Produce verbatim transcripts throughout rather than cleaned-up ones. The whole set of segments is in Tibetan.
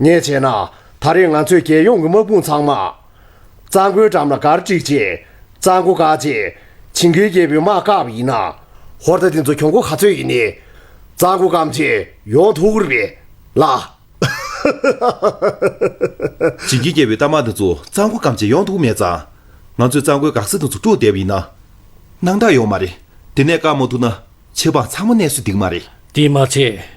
ངས་བྱས་ན། ད་རེས་ང་ཚོས་རྒྱལ་ཡོངས་ཀྱི་དམག་དཔུང་ཚང་མ་གཙང་པོའི་འགྲམ་ལ་སྒར་བསྒྲིགས་རྗེས། གཙང་པོ་བཀག་རྗེས། བྱིན་གྱིས་རྒྱལ་པོའི་དམག་བཀག་པ་ཡིན་ན། ཧོར་ཟླ་འདི་ཚོ་གྱོང་གུན་ག་ཚོད་ཡིན་ནའི། གཙང་པོ་སྐམ་རྗེས་ཡོང་ཐུབ་ཀྱི་རེད་པས་ལགས། བྱིན་གྱིས་རྒྱལ་པོའི་རྟ་དམག་འདི་ཚོ་གཙང་པོ་སྐམ་རྗེས་ཡོང་ཐུབ་མེད་ཙང་། ང་ཚོས་གཙང་པོའི་འགག་ས་འདི་ཚོ་དཀྲུགས་བསྡད་པ་ཡིན་ན། སྣང་དག་ཡོད་མ་རེད། དེ་ནས་བཀག་མ་ཐུབ་ན། ཆབ་འབངས་ཚང་མ་གནས་ཚུལ་འགྲིག་མ་རེད། དེས་མ་ཚད།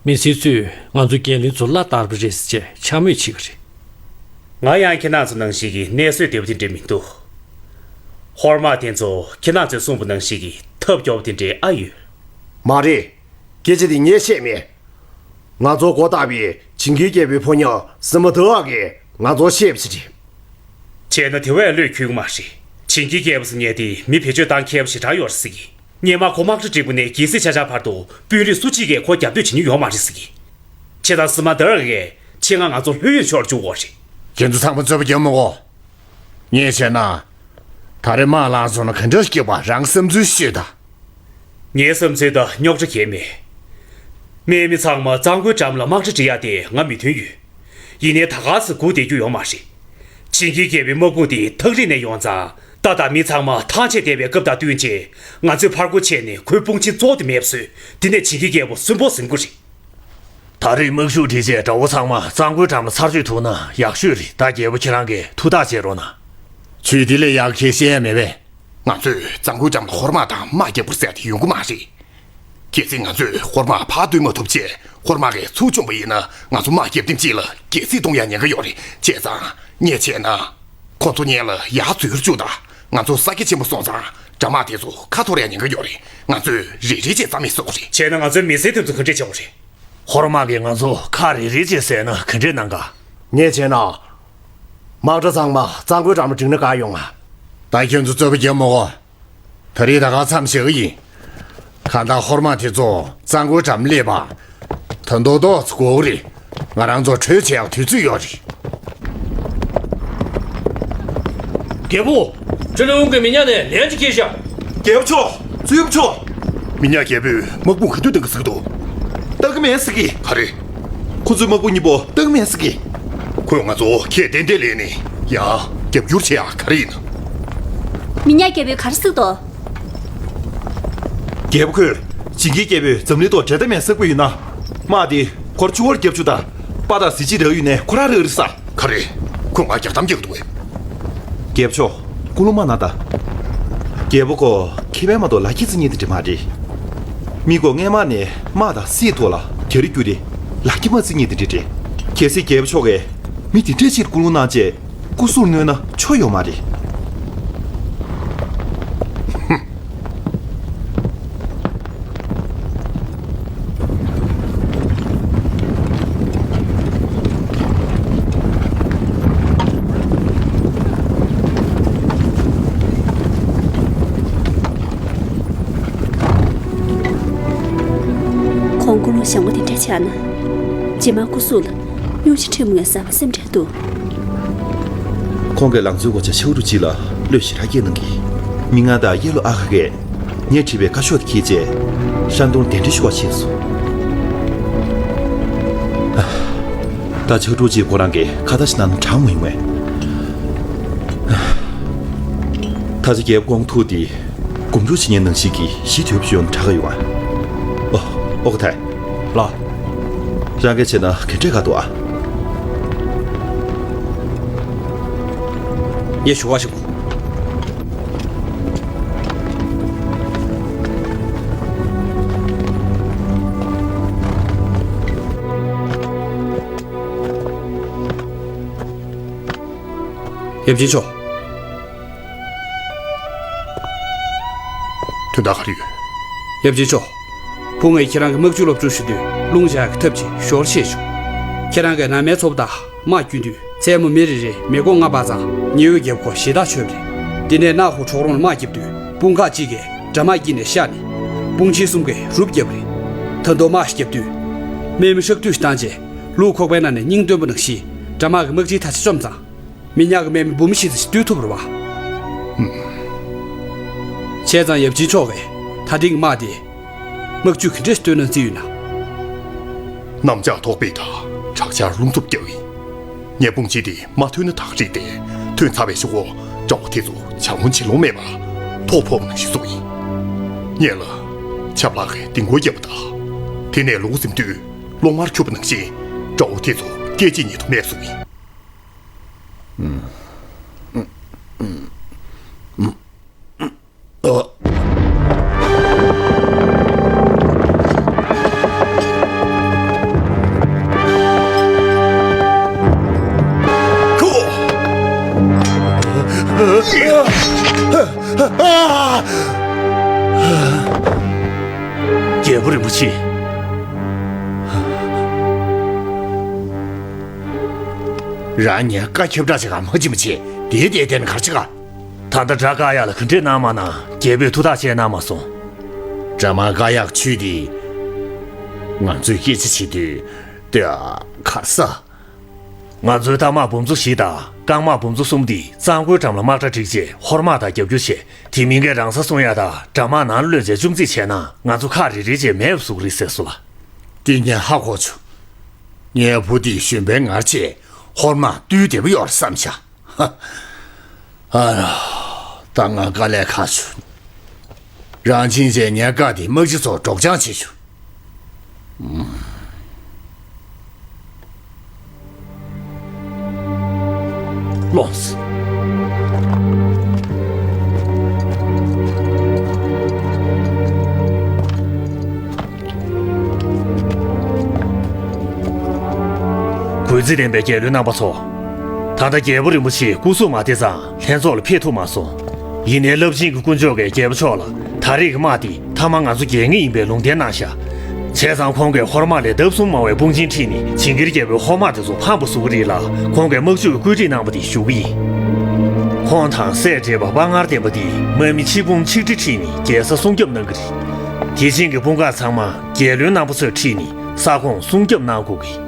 མི་སེར་ཚོས་ང་ཚོ་རྒྱལ་བློན་ཚོ་བླ་དར་པོ་རེད་ཟེར་བྱས་འཕྱ་སྨོད་བྱེད་ཀྱི་རེད། ང་ཡང་ཁྱེད་རང་ཚོ་ནང་བཞིན་གྱི་གནས་བཟོད་བདེ་པོ་དེ་འདྲ་མི་འདུག་ཧོར་དམག་དེ་ཚོ་ཁྱེད་རང་ཚོས་གསུངས་པ་ནང་བཞིན་གྱི་ཐབས་སྐྱོ་པོ་དེ་འདྲ་ཨ་ཡོད། མ་རེད། སྐད་ཆ་དེ་ངས་བཤད་མེད། ང་ཚོར་མགོ་བཏགས་པའི་བྱིན་གྱིས་རྒྱལ་པོའི་ཕོ་ཉ་སི་མ་དར་ཨ་གིས་ང་ཚོར་བཤད་པ་ཞིག་རེད། བྱས་ན་དེ་བས་བློས་འཁེལ་གྱི་མ་རེད། བྱིན་གྱིས་རྒྱལ་པོ་ཟེར་མཁན་དེ་མི་བེད་སྤྱོད་བཏང་མཁས་པ་ཞེ་དྲག་ཡོད་རེད་ཟེར་གི། སྔོན་མ་ཁོ་དམག་གྲ་སྒྲིག་པ་ནས་རྒྱལ་སྲིད་ཆགས་ཆགས་བར་དུ་དཔོན་རིགས་སུ་གཅིག་གིས་ཁོ་རྒྱབ་གཏོད་བྱེད་མྱོང་ཡོད་མ་རེད་ཟེར་གི། བྱས་ཙང་སི་མ་དར་ཨ་གིས་ཆེད་མངགས་ང་ཚོ་ལྷོད་ཡངས་ཕྱོགས་ལ་བཅུག་ཡོད་རེད། ཁྱེད་ཚོ་ཚང་མ་རྩོད་པ་རྒྱབ་མི་དགོས། ངས་བྱས་ན། ད་རེས་དམག་ལངས་སོང་ན་ག་འདྲ་སྐྱིད་པ། རང་བསམ་ཚུལ་ཤོད་དང་། ངའི་བསམ་ཚུལ་དང་རྙོག་དྲ་གང་ཡང་མེད། སྨན་མི་ཚང་མ་གཙང་པོའི་འགྲམ་ལ་དམག་གྲ་སྒྲིག་ཡག་དེ་ང་མོས་མཐུན་ཡོད། ཡིན་ནའི་ད་ག་སེ་སྒུག་བསྡད་རྒྱུ་ཡོད་མ་རེད། བྱིན་གྱིས་རྒྱལ་པོའི་དམག་དཔུང་དེ་ཐག་རིང་ནས་ཡོང་ཙང་། རྟ་དང་མི་ཚང་མ་ཐང་ཆད་བསྡད་པའི་སྐབས་དང་བསྟུན་བྱས། ང་ཚོས་ཕར་རྒོལ་བྱས་ནས་ཁོའི་དཔུང་ཆེན་གཙོ་བོ་དེ་མེད་པ་བཟོས། དེ་ནས་བྱིན་གྱིས་རྒྱལ་པོ་གསོན་པོ་ཟིན་དགོས་རེད། ད་རེས་དམག་ཤུགས་སྒྲིལ་རྗེས་དགྲ་བོ་ཚང་མ་གཙང་པོའི་འགྲམ་ལ་ཚར་གཅོད་ཐུབ་ན་ཡག་ཤོས་རེད། ད་རྒྱལ་པོ་ཁྱེད་རང་གིས་ཐུགས་ཐག་བཅད་རོགས་གནང་། ཁྱོས་དེ་ལས་ཡག་གི་བཤད་ཡ་མེད་པས། ང་ཚོས་གཙང་པོའི་འགྲམ་ལ་ཧོར་དམག་དང་དམག་རྒྱག་པར་བསད་དེ་ཡོང་གི་མ་རེད། གལ་སྲིད་ང་ཚོས་ཧོར་དམག་ཕར་བཏུལ་མ་ཐུབ་ཅེས་ཧོར་དམག་གིས་ཚུར་བཅོམ་པ་ཡིན་ན། ང་ཚོ་དམག་རྒྱབ་རྟེན་གཅིག་ལ་རྒྱལ་སྲིད་གཏོང་ཡ་ཉེན་ཁ་ཡོད་རེད། བྱས་ཙང་ངས་བྱས་ན། ཁོ་ཚོ་སྔོན་ལ་ཡར་འཛུལ་བཅུག་དང་། ང་ཚོ་ས་རྒྱ་ཆེན་པོ་སོང་ཙང་དགྲ་དམག་དེ་ཚོ་ཁ་འཐོར་ཡ་ཉེན་ཁ་ཡོད་རེད། ང་ཚོས་རེ་རེ་བྱས་རྩ་མེད་བཟོ་དགོས་རེད། བྱས་ན་ང་ཚོའི་མི་སེར་དེ་ཚོ་ག་འདྲས་བྱེད་དགོས་རེད། ཧོར་དམག་གིས་ང་ཚོ་ཁ་རེ་རེ་བྱས་བསད་ན་ག་འདྲས་གནང་ག། ངས་བྱས་ན། དམག་གྲ་ཚང་མ་གཙང་པོའི་འགྲམ་ལ་བསྒྲིགས་ན་དགའ་ཡོང་ང་། ད་ཁྱོད་ཚོ་རྩོད་པ་རྒྱབ་མི་དགོས། ད་རེས་ད་ག་མཚམས་བཞག་གི་ཡིན། གང་ལྟར་ཧོར་དམག་དེ་ཚོ་གཙང་པོའི་འགྲམ་སླེབས་པ། ད་མདོག་མདོག་ཙམ་འགོར་གི་རེད། ང་རང་ཚོ་གྲོས་བྱེད་ཡག་དུས་ཚོད་ཡོད་རེད། རྒྱལ་པོ། ཁྲི་ལུང་གི་མི་ཉག་ནས་ལན་ཅིག་ཁྱེར་ཤོག། རྒྱལ་པོ་མཆོག། ཙུའུ་མཆོག། མི་ཉག་རྒྱལ་པོས་དམག་དཔུང་ག་དུས་བཏང་གི་ཟེར་གི་འདུག། བཏང་གི་མེད་ཟེར་གི། ག་རེ། ཁོ་ཚོའི་དམག་དཔུང་གཉིས་པོ་བཏང་གི་མེད་ཟེར་གི། ཁོས་ང་ཚོ་ཁས་གཏན་གཏན་ལེན་ནས་ཡང་རྒྱབ་སྐྱོར་བྱེད་ཡག་ག་རེ་ཡིན། མི་ཉག་རྒྱལ་པོས་ག་རེ་ཟེར་གི་འདུག། རྒྱལ་པོ་ཁོས་བྱིན་གྱིས་རྒྱལ་པོས་འཛམ་གླིང་ཐོག་འབྲེལ་ཟླ་མེད་ཟེར་གི་ཡོད་ན། དམག་དེ་ཁོར་ཆུ་བོར་རྒྱབ་བཅུག་དང་། དཔའ་དང་གཟི་བརྗིད་རག་ཡོད་ནའི་ཁོ་རང་རག་རེད་ས། ག་རེ། ཁོས་ང་རྒྱག་གཏམ་རྒྱག་གི་འདུག་གས། རྒྱལ་པོ་མཆོག། ཀུན་སློང་མ་གནང་དང་། རྒྱལ་པོ་ཁོ་ཁེ་ཕན་མ་གཏོགས་ལག་ཁྱེར་བརྩི་མཁན་དེ་འདྲ་མ་རེད། མི་ཁོ་སྔོན་མ་ནས་དམག་དང་སྲིད་ཐོག་ལ་རྒྱ་རི་རྒྱུག་སྟེ་ལག་ཁྱེར་མ་བརྩི་མཁན་དེ་འདྲ་རེད། གལ་སྲིད་རྒྱལ་པོ་མཆོག་གིས་མི་དེ་འདྲ་ཞིག་ཀུན་སློང་གནང་བྱས། སྐུ་གཟུགས་གནོན་ན་ཆོ་ཡོད་མ་རེད། ཁོང་ཀུན་སློང་བཟང་པོ་དེ་འདྲ་ཆགས་ན། རྗེས་མ་སྐུ་གཟུགས་ལ་སྙུང་གཞི་འཕྲད་མི་ངན་བསམ་པ་སེམས་ཁྲལ་འདུག། ཁོང་གིས་ལང་ཚོའི་སྒོ་ཆེན་ཆའུ་ཀྲུའུ་ཅི་ལ་བློས་ཞེ་དྲག་སྐྱེས་གནང་གི། མི་ང་དང་ཡེ་ལོ་ཨ་ཁ་གིས་ངས་བྲིས་པའི་བཀའ་ཤོག་དེ་འཁྱེར་རྗེས་ཧྲན་ཏུང་གདན་འདྲེན་ཞུ་བར་ཕྱིན་སོང་། ད་ཆའུ་ཀྲུའུ་ཅི་ཁོ་རང་གིས་ཁ་བརྡ་ཞིག་གནང་ན་དྲག་མོ་ཡོང་ངས། ད་ཆ་རྒྱལ་པོ་དགོངས་ཐུག་དེ་དགོངས་འཇུག་བྱེད་མཁན་ནང་བཞིན་གྱི་ཞི་དུལ་བྱུང་ན་དྲག་ག་ཡོང་ཨ། ཨོ། ཨོ་ཁ་ཐའི། ལགས། རང་གིས་བྱས་ན་ག་འདྲས་དགའ་འདུག་ཨ། ངས་ཞུ་བ་ཞིག་གོ། ཡབ་ཆེན་མཆོག། དོན་དག་ག་རེ་ཡོད། ཡབ་ཆེན་མཆོག། བུ་ངས་ཁྱེད་རང་གི་དམག་ཇུས་སློབ་སྦྱོང་ཞུ་དུས་རླུང་འཇགས་ཀྱི་ཐབས་ཅིག་ཞོར་ཤེས་བྱུང་། ཁྱེད་རང་གིས་ནང་མའི་ཚོ་པ་དང་དམག་བསྐྱོན་དུས་མཚན་མོ་མི་རེ་རེས་མི་མགོ་ལྔ་སྤར་ཙང་ཉི་འོད་རྒྱབ་ཁོ་ཞེ་ཐག་ཆོད་པ་རེད། དེ་ནས་ནག་ཧོ་གྲོག་རོང་ལ་དམག་བརྒྱབ་དུས་དཔུང་ཁག་གཅིག་གིས་དགྲ་དམག་དཀྱིལ་ནས་ཤར་ནས་དཔུང་ཆེན་གསུམ་གྱིས་རུབ་བརྒྱབ་པ་རེད། ད་དུང་དམག་ཞིག་བརྒྱབ་དུས་དམག་མི་ཧྲག་བསྡུས་ཤིག་བཏང་རྗེས་ལུག་ཁོག་པའི་ནང་ནས་སྙིང་འདོན་པ་ནང་བཞིན་དགྲ་དམག་གི་དམག་སྤྱིའི་ཐ་ཆ་བཅོམ་ཙང་། མི་ཉག་གི་དམག་མི་འབུམ་བཞི་ཙམ་ཞིག་བཏུལ་ཐུབ་པ་རེད་པ། བྱས་ཙང་ཡབ་ཆེན་མཆོག་གིས་ད་ཐེངས་དམག་དེ་དམག་ཇུས་ག་འདྲས་སྟོན་གནང་རྩིས་ཡོད་ན། གནམ་ལྕགས་ཐོགས་པའི་མཐའ། དྲག་ཆར་རླུང་འཚུབ་བརྒྱབ་ཡིན། ངས་དཔུང་ཆེན་དེ་མ་ཐོན་ན་ཐག་རེད་དེ། ཐོན་ཚར་བའི་གཞུག་གུ་དགྲ་བོ་དེ་ཚོ་ཇ་སློང་བྱེད་ལོང་མེད་པར་ཐོག་ཕོག་པ་ནང་བཞིན་བཟོ་ཡིན། ངས་ལ་ཆབ་ལྷག་གི་ལྡིང་སྐོར་བརྒྱབ་པ་དང་། དེ་ནས་ལོག་འཛེམ་དུས་གློག་དམར་འཁྱུག་པ་ནང་བཞིན་དགྲ་བོ་དེ་ཚོ་སྐད་ཅིག་ཉིད་དུ་མེད་བཟོ་ཡིན། རྒྱལ་པོ་རིན་པོ་ཆེ། རང་ཉིད་བཀའ་ཁྱབ་བསྒྲགས་བྱེད་ག་མ་ཅི་མ་བྱེད། དེའི་དེ་དེ་ནི་གར་ཅི་ག་ད་ལྟ་དགྲ་བཀག་ཡག་ལ་ག་འདྲས་གནང་མ་གནང་རྒྱལ་པོས་ཐུགས་ཐག་བཅད་གནང་མ་སོང་། དགྲ་དམག་བཀག་ཡག་ཆུ་དེ། ང་ཚོས་སྐད་ཆ་བྱེད་དུས་དེ་གར་ས། ང་ཚོའི་རྟ་དམག་འབུམ་ཚོ་བཞི་དང་རྐང་དམག་འབུམ་ཚོ་གསུམ་དེ་གཙང་པོའི་འགྲམ་ལ་དམག་གྲ་བསྒྲིགས་རྗེས་ཧོར་དམག་དང་རྒྱབ་སྐྱོར་བྱས། དེ་མིན་གྱི་རང་ས་སྲུང་ཡག་དང་དགྲ་དམག་ནང་ལ་བློས་འཛེག་བཅུམ་རྩིས་བྱས་ན་ང་ཚོ་ཁག་རེ་རེ་བྱས་མེད་པ་བཟོ་གི་རེད་ཟེར་སོང་ལ། དེ་ངས་ཧ་གོ་བྱུང་། ངའི་བུ་དེས་གཞོན་པའི་ངར་བྱས་ཧོར་དམག་བཏུལ་བདེ་པོ་ཡོད་རེད་བསམ་བྱ། ཧ། ཨ་རོ། ད་ང་དཀའ་ལས་ཁག་བྱུང་། རང་ཕྱིན་ཆད་ངའི་བཀའ་དེ་དམག་སྤྱི་ཚོར་སྒྲོག་སྦྱང་བྱེད་ཆོག་ལོངས། གུས་བརྩི་ལྡན་པའི་རྒྱལ་བློན་རྣམ་པ་ཚོ། ད་ལྟ་རྒྱལ་པོ་རིན་པོ་ཆེ་སྐུ་གཟུགས་མ་བདེ་ཙང་ལྷན་ཚོགས་ལ་ཕེབས་ཐུབ་མ་སོང་། ཡིན་ནའི་རླབས་ཆེན་གྱི་དཀོན་མཆོག་གིས་རྒྱལ་པོ་མཆོག་ལ་ད་རེས་ཀྱི་དམག་འདི་མཐའ་མ་ང་ཚོ་རྒྱལ་ངེས་ཡིན་པའི་ལུང་བསྟན་གནང་ཤག་བྱས་ཙང་ཁོང་གིས་ཧོར་དམག་ལས་ལྡབ་གསུམ་མང་བའི་དཔུང་ཆེན་ཁྲིད་ནས་ཇིང་གིར་རྒྱལ་པོའི་ཧོར་དམག་དེ་ཚོ་ཕངས་པ་བཟོ་གི་རེད་ལ། ཁོང་གིས་དམག་ཇུས་བཀོད་སྒྲིག་གནང་བ་དེ་ཞུ་གི་ཡིན། ཁོང་དང་སྲས་བགྲེས་པ་དཔའ་ངར་ལྡན་པ་དེས་དམག་མི་ཆིག་འབུམ་ཆིག་ཁྲི་ཁྲིད་ནས་རྒྱལ་ས་སྲུང་སྐྱོབ་གནང་གི་རེད། དེ་བཞིན་གྱི་དཔུང་ཁག་ཚང་མ་རྒྱལ་བློན་རྣམ་པ་ཚོས་ཁྲིད་ནས་ས་ཁོངས་སྲུང་སྐྱོབ་གནང་དགོས་ཀྱི།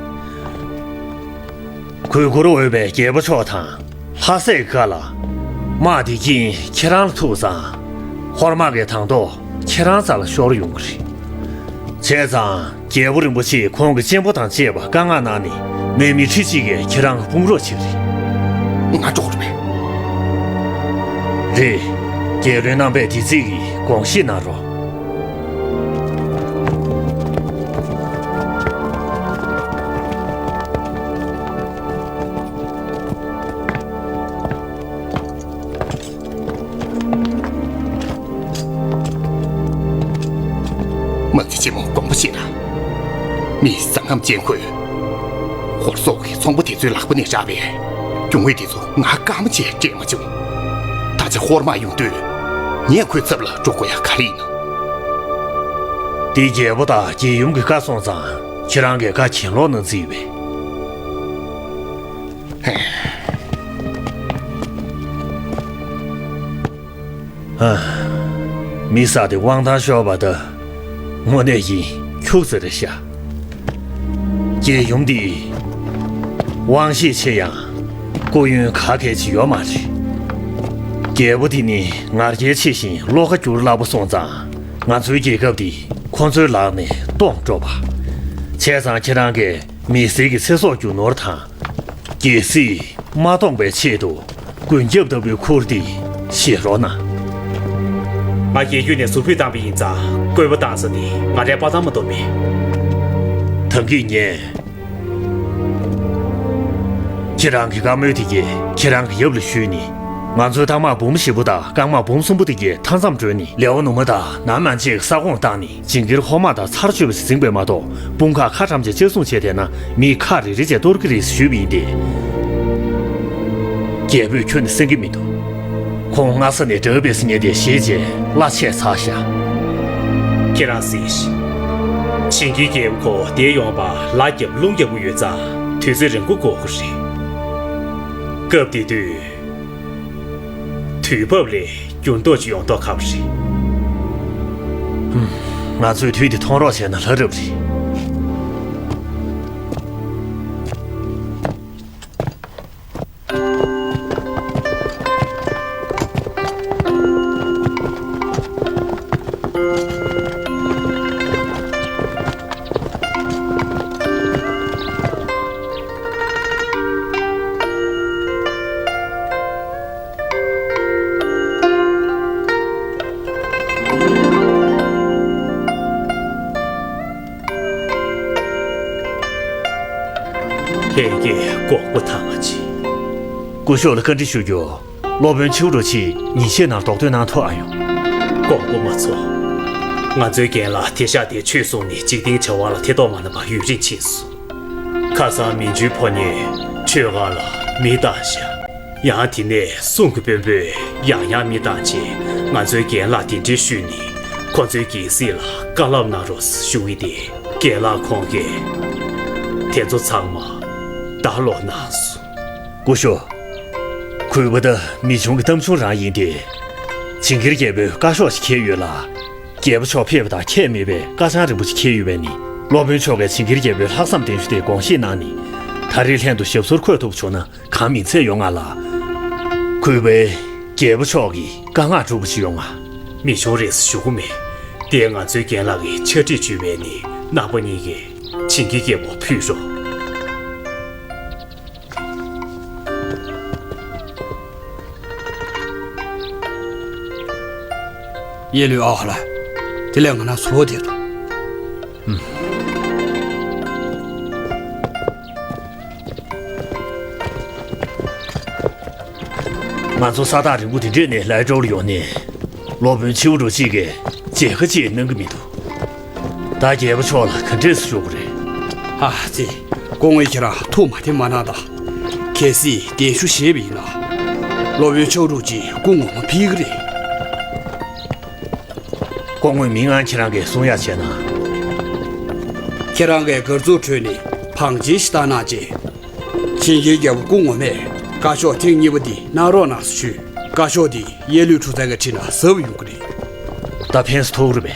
གུས་བཀུར་འོས་པའི་རྒྱལ་པོ་མཆོག་དང་ལྷ་སྲས་ཀྱི་བཀའ་ལ། དམག་འདི་རྐྱེན་ཁྱེད་རང་ལ་ཐུག་ཙང་། ཧོར་དམག་གི་དང་ཐོག་ཁྱེད་རང་རྩ་ལ་ཤོར་ཡོང་གི་རེད། བྱས་ཙང་རྒྱལ་པོ་རིན་པོ་ཆེས་ཁོང་གི་གཅེན་པོ་དང་བཅས་པ་བཀའ་མངགས་གནང་ནས་དམག་མི་ཁྲི་གཅིག་གིས་ཁྱེད་རང་གི་དཔུང་རོགས་བྱེད་ཀྱི་རེད། ང་འགྲོ་དགོས་རེད་པས། རེད། རྒྱལ་བློན་རྣམ་པས་དེ་ཚིག་གི་དགོངས་བཞེས་གནང་རོགས། དམག་སྤྱི་ཆེན་མོ་དགོངས་པ་བཞེས་དང་། མི་བཟང་ངམ་ཅན་ཁོས། ཧོར་སོག་གི་ཚོང་པ་དེ་ཚོའི་ལག་པ་ནས་རག་པའི་རྒྱུ་དངོས་དེ་ཚོ་ང་སྐར་མ་གཅིག་སྤྲད་མ་བྱུང་། ད་ཆ་ཧོར་དམག་ཡོང་དུས་ངས་ཁོའི་ཚབ་ལ་འགྲོ་དགོས་ཡ་ག་རེ་ཡིན་ནམ། འདི་རྒྱལ་པོ་དང་རྒྱལ་ཡུམ་གྱི་བཀའ་སོང་ཙང་ཁྱེད་རང་གིས་བཀའ་གྱེན་ལོག་གནང་རྩིས་ཡོད་པས། ཨ། མི་ས་དེ་དབང་ཐང་ཤོར་བ་ད་དངོས་གནས་ཡིན་ཁྱུག་ཙེ་རེད་ཤག་རྒྱལ་ཡུམ་འདི་དབང་ཤེད་ཆེ་ཡང་སྐུ་ཡོན་ག་གལ་ཆེ་ཡོད་མ་རེད། རྒྱལ་པོ་འདི་ནི་ང་རྒྱལ་ཆེ་ཞིང་བློ་ཁ་བསྒྱུར་སླ་པོ་སོང་ཙང་ང་ཚོའི་རྒྱལ་ཁབ་འདི་ཁོ་ཚོའི་ལག་ནས་སྟོངས་འགྲོ་བ། བྱས་ཙང་ཁྱེད་རང་གིས་མི་སེར་གྱི་ཚེ་སྲོག་རྒྱུ་ནོར་དང་། རྒྱལ་སྲིད་མ་སྟོངས་པའི་ཆེད་དུ་མགོན་སྐྱབས་ལྟ་བུའི་ཁུར་འདི་བཞེས་རོགས་གནང་། ང་རྒྱལ་རྒྱུད་ནས་ཟུར་ཕུད་བཏང་བ་ཡིན་ཙང་བཀོད་པ་བཏང་ས་ནི་ང་རའི་དཔའ་མཐའ་མ་གཏོགས་མེད། ད་གིན་ངས་ཁྱེད་རང་གི་བཀའ་མོལ་དེ་གས་ཁྱེད་རང་གི་ཡབ་ལ་ཞུས་ནས། ང་ཚོའི་རྟ་དམག་འབུམ་བཞི་པོ་དང་རྐང་དམག་འབུམ་གསུམ་པོ་དེ་གས་མཐའ་མཚམས་བསྒྲོན་ནས་ལེའོ་ནུ་མ་དང་ནམ་མན་ཆད་ཀྱི་ས་ཁོངས་བཏང་ནས་ཇིང་གིར་ཧོར་དམག་དང་ཚར་གཅོད་པ་ཞིག་འཛིང་པས་མ་གཏོགས་དཔུང་ཁག་ཁ་ཐམས་ཅད་བཅའ་སྲུང་བྱས་བསྡད་ན་མི་ཁག་རེ་རེ་བྱས་གཏོར་གྱི་རེད་ཞུས་པ་ཡིན་ཏེ། རྒྱལ་པོས་ཁྱོན་ནས་གསན་གྱི་མི་འདུག་ཁོང་སྔ་ས་ནས་དགྲ་བོས་ཉེན་བརྡ་བཞེས་རྗེས་གླ་ཆད་ཚར་ཤག་ཁྱེད་རང་གཟིགས་ཤིག་ཇིང་གིའི་རྒྱལ་པོ་ཁོ་འདིར་ཡོང་བར་ལ་རྒྱབ་རླུང་རྒྱག་གི་ཡོད་ཙང་དུས་ཚོད་རིང་པོ་འགོར་གྱི་རེད། སྐབས་དེ་དུས། དུས་བབ་ལས་འགྱུར་ལྡོག་ཅིག་ཡོང་མདོག་ཁ་པོ་རེད། ཧུམ། ང་ཚོས་དུས་དེ་མཐོང་རོགས་བྱས་ན་ལྷ་རབ་རེད། ལྷན་རྒྱས་མགོ་སྐོར་ཐང་ང་ཅི། སྐུ་ཞབས་ལ་བཀའ་འདྲི་ཞུ་རྒྱུ། སློབ་དཔོན་ཆིའུ་རུ་ཆི་ཉིན་ཤས་ནང་རྡོག་ཐོན་གནང་ཐུབ་ཨ་ཡོང་། མགོ་སྐོར་མ་ཚོ། ང་ཚོའི་རྒན་ལགས་དེ་ཤག་དེ་ཆོས་གསུངས་ནས་འཇིག་རྟེན་བྱ་བ་ལ་ཐེ་གཏོགས་མ་གནང་བར་ཡུན་རིང་ཕྱིན་སོང་། ཁ་སང་མན་ཇུའི་ཕོ་ཉས་ཆོས་སྒར་ལ་མི་བཏང་ཤག་ཡང་དེ་ནས་སྲུང་གི་དཔོན་པོས་ཡང་ཡང་མི་བཏང་བྱས། ང་ཚོའི་རྒན་ལགས་གདན་འདྲེན་ཞུས་ནས་ཁོ་ཚོའི་རྒྱལ་སྲིད་ལ་བཀའ་སློབ་གནང་རོགས་ཞུ་གི་དེ། རྒན་ལགས་ཁོང་གིས་དེ་ཚོ་ཚང་མ་བདག་ལོག་གནང་སོང་། སྐུ་ཞབས། གུས་པ་དང་མི་ཆུང་གི་གཏམ་ཆུང་རང་ཡིན་ཏེ། ཇིང་གིར་རྒྱལ་པོས་བཀའ་ཤོག་ཅིག་འཁྱེར་ཡོད་ལ། རྒྱལ་པོ་མཆོག་ཕེབས་པ་དང་ཁྱད་མེད་པའི་བཀའ་ཆང་རིང་པོ་ཅིག་འཁྱེར་ཡོད་པས་ནི། སློབ་དཔོན་མཆོག་གིས་ཇིང་གིར་རྒྱལ་པོའི་ལྷག་བསམ་གཏན་ཞུ་དེ་དགོངས་བཞེས་གནང་ནི། ད་རེས་ལྷན་དུ་ཞབས་སོར་འཁོད་ཐུབ་བྱུང་ན་གང་མིན་ཚད་ཡོང་ང་ལ། གུས་པས་རྒྱལ་པོ་མཆོག་གི་བཀའ་མངགས་སྒྲུབ་པ་ཞིག་ཡོང་ང་། མི་ཆུང་རེས་ཞུ་གི་མེད། དེ་ང་ཚོའི་རྒན་ལགས་ཀྱི་ཕྱག་བྲིས་བརྒྱུད་པའི་ནི་གནང་པ་གཉིས་ཀས་ཇིང་གི་རྒྱལ་པོ་ཕུལ་རོགས། ཡེ་ལུས་ཨ་ཧ་ལ། དེ་ལས་ང་ན་སུ་བོ་དེ་དུ། ང་ཚོ་ས་ཐག་རིང་པོ་དེ་འདྲས་ནས་ལྷའི་སྤྲོ་ལ་ཡོང་ནས། སློབ་དཔོན་ཆིའུ་རུ་གཅིག་གིས་མཇལ་ཁ་ཅིག་གནང་གི་མི་འདུག་ད་རྒྱལ་པོ་མཆོག་ལ་ག་འདྲས་སེ་ཞུ་དགོས་རེད། ཨ་ཙི། སྐུ་ངོ་ཁྱེད་རང་ཐུགས་མ་བདེ་མ་གནང་དང་། གལ་སྲིད་གདན་ཞུ་བཞེས་པ་ཡིན་ན། སློབ་དཔོན་ཆིའུ་རུ་གཅིག་སྐུ་ངོ་མ་ཕེབས་ཀྱི་རེད། སྐུ་ངོའི་མིང་ཨང་ཁྱེད་རང་གིས་གསུང་ཡག་བྱས་ན། ཁྱེད་རང་གིས་སྒར་འཛུགས་ཁྲོད་ནས་བང་ཆེན་ཞིག་བཏང་གནང་རྗེས། ཇིང་གིའི་རྒྱལ་པོ་སྐུ་ངོ་མས་བཀའ་ཤོག་ཐེངས་གཉིས་པ་འདི་གནང་རོགས་གནང་ཞུས། བཀའ་ཤོག་འདི་ཡེ་ལུས་ཁྲུ་ཚང་གིས་བྲིས་ན་ཟབ་ཡོང་གི་རེད། ད་ཕན་སེ་ཐོགས་རེད་པས།